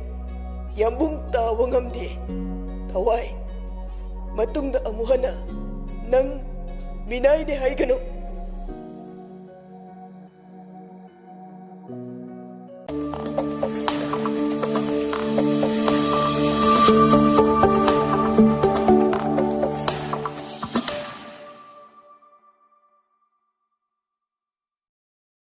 ꯌꯥꯝꯕꯨꯡ ꯇꯥꯕ ꯉꯝꯗꯦ꯫ ꯊꯋꯥꯏ, ꯃꯇꯨꯡꯗ ꯑꯃꯨꯛ ꯍꯟꯅ ꯅꯪ ꯃꯤꯅꯥꯏꯅꯤ ꯍꯥꯏꯒꯅꯨ꯫"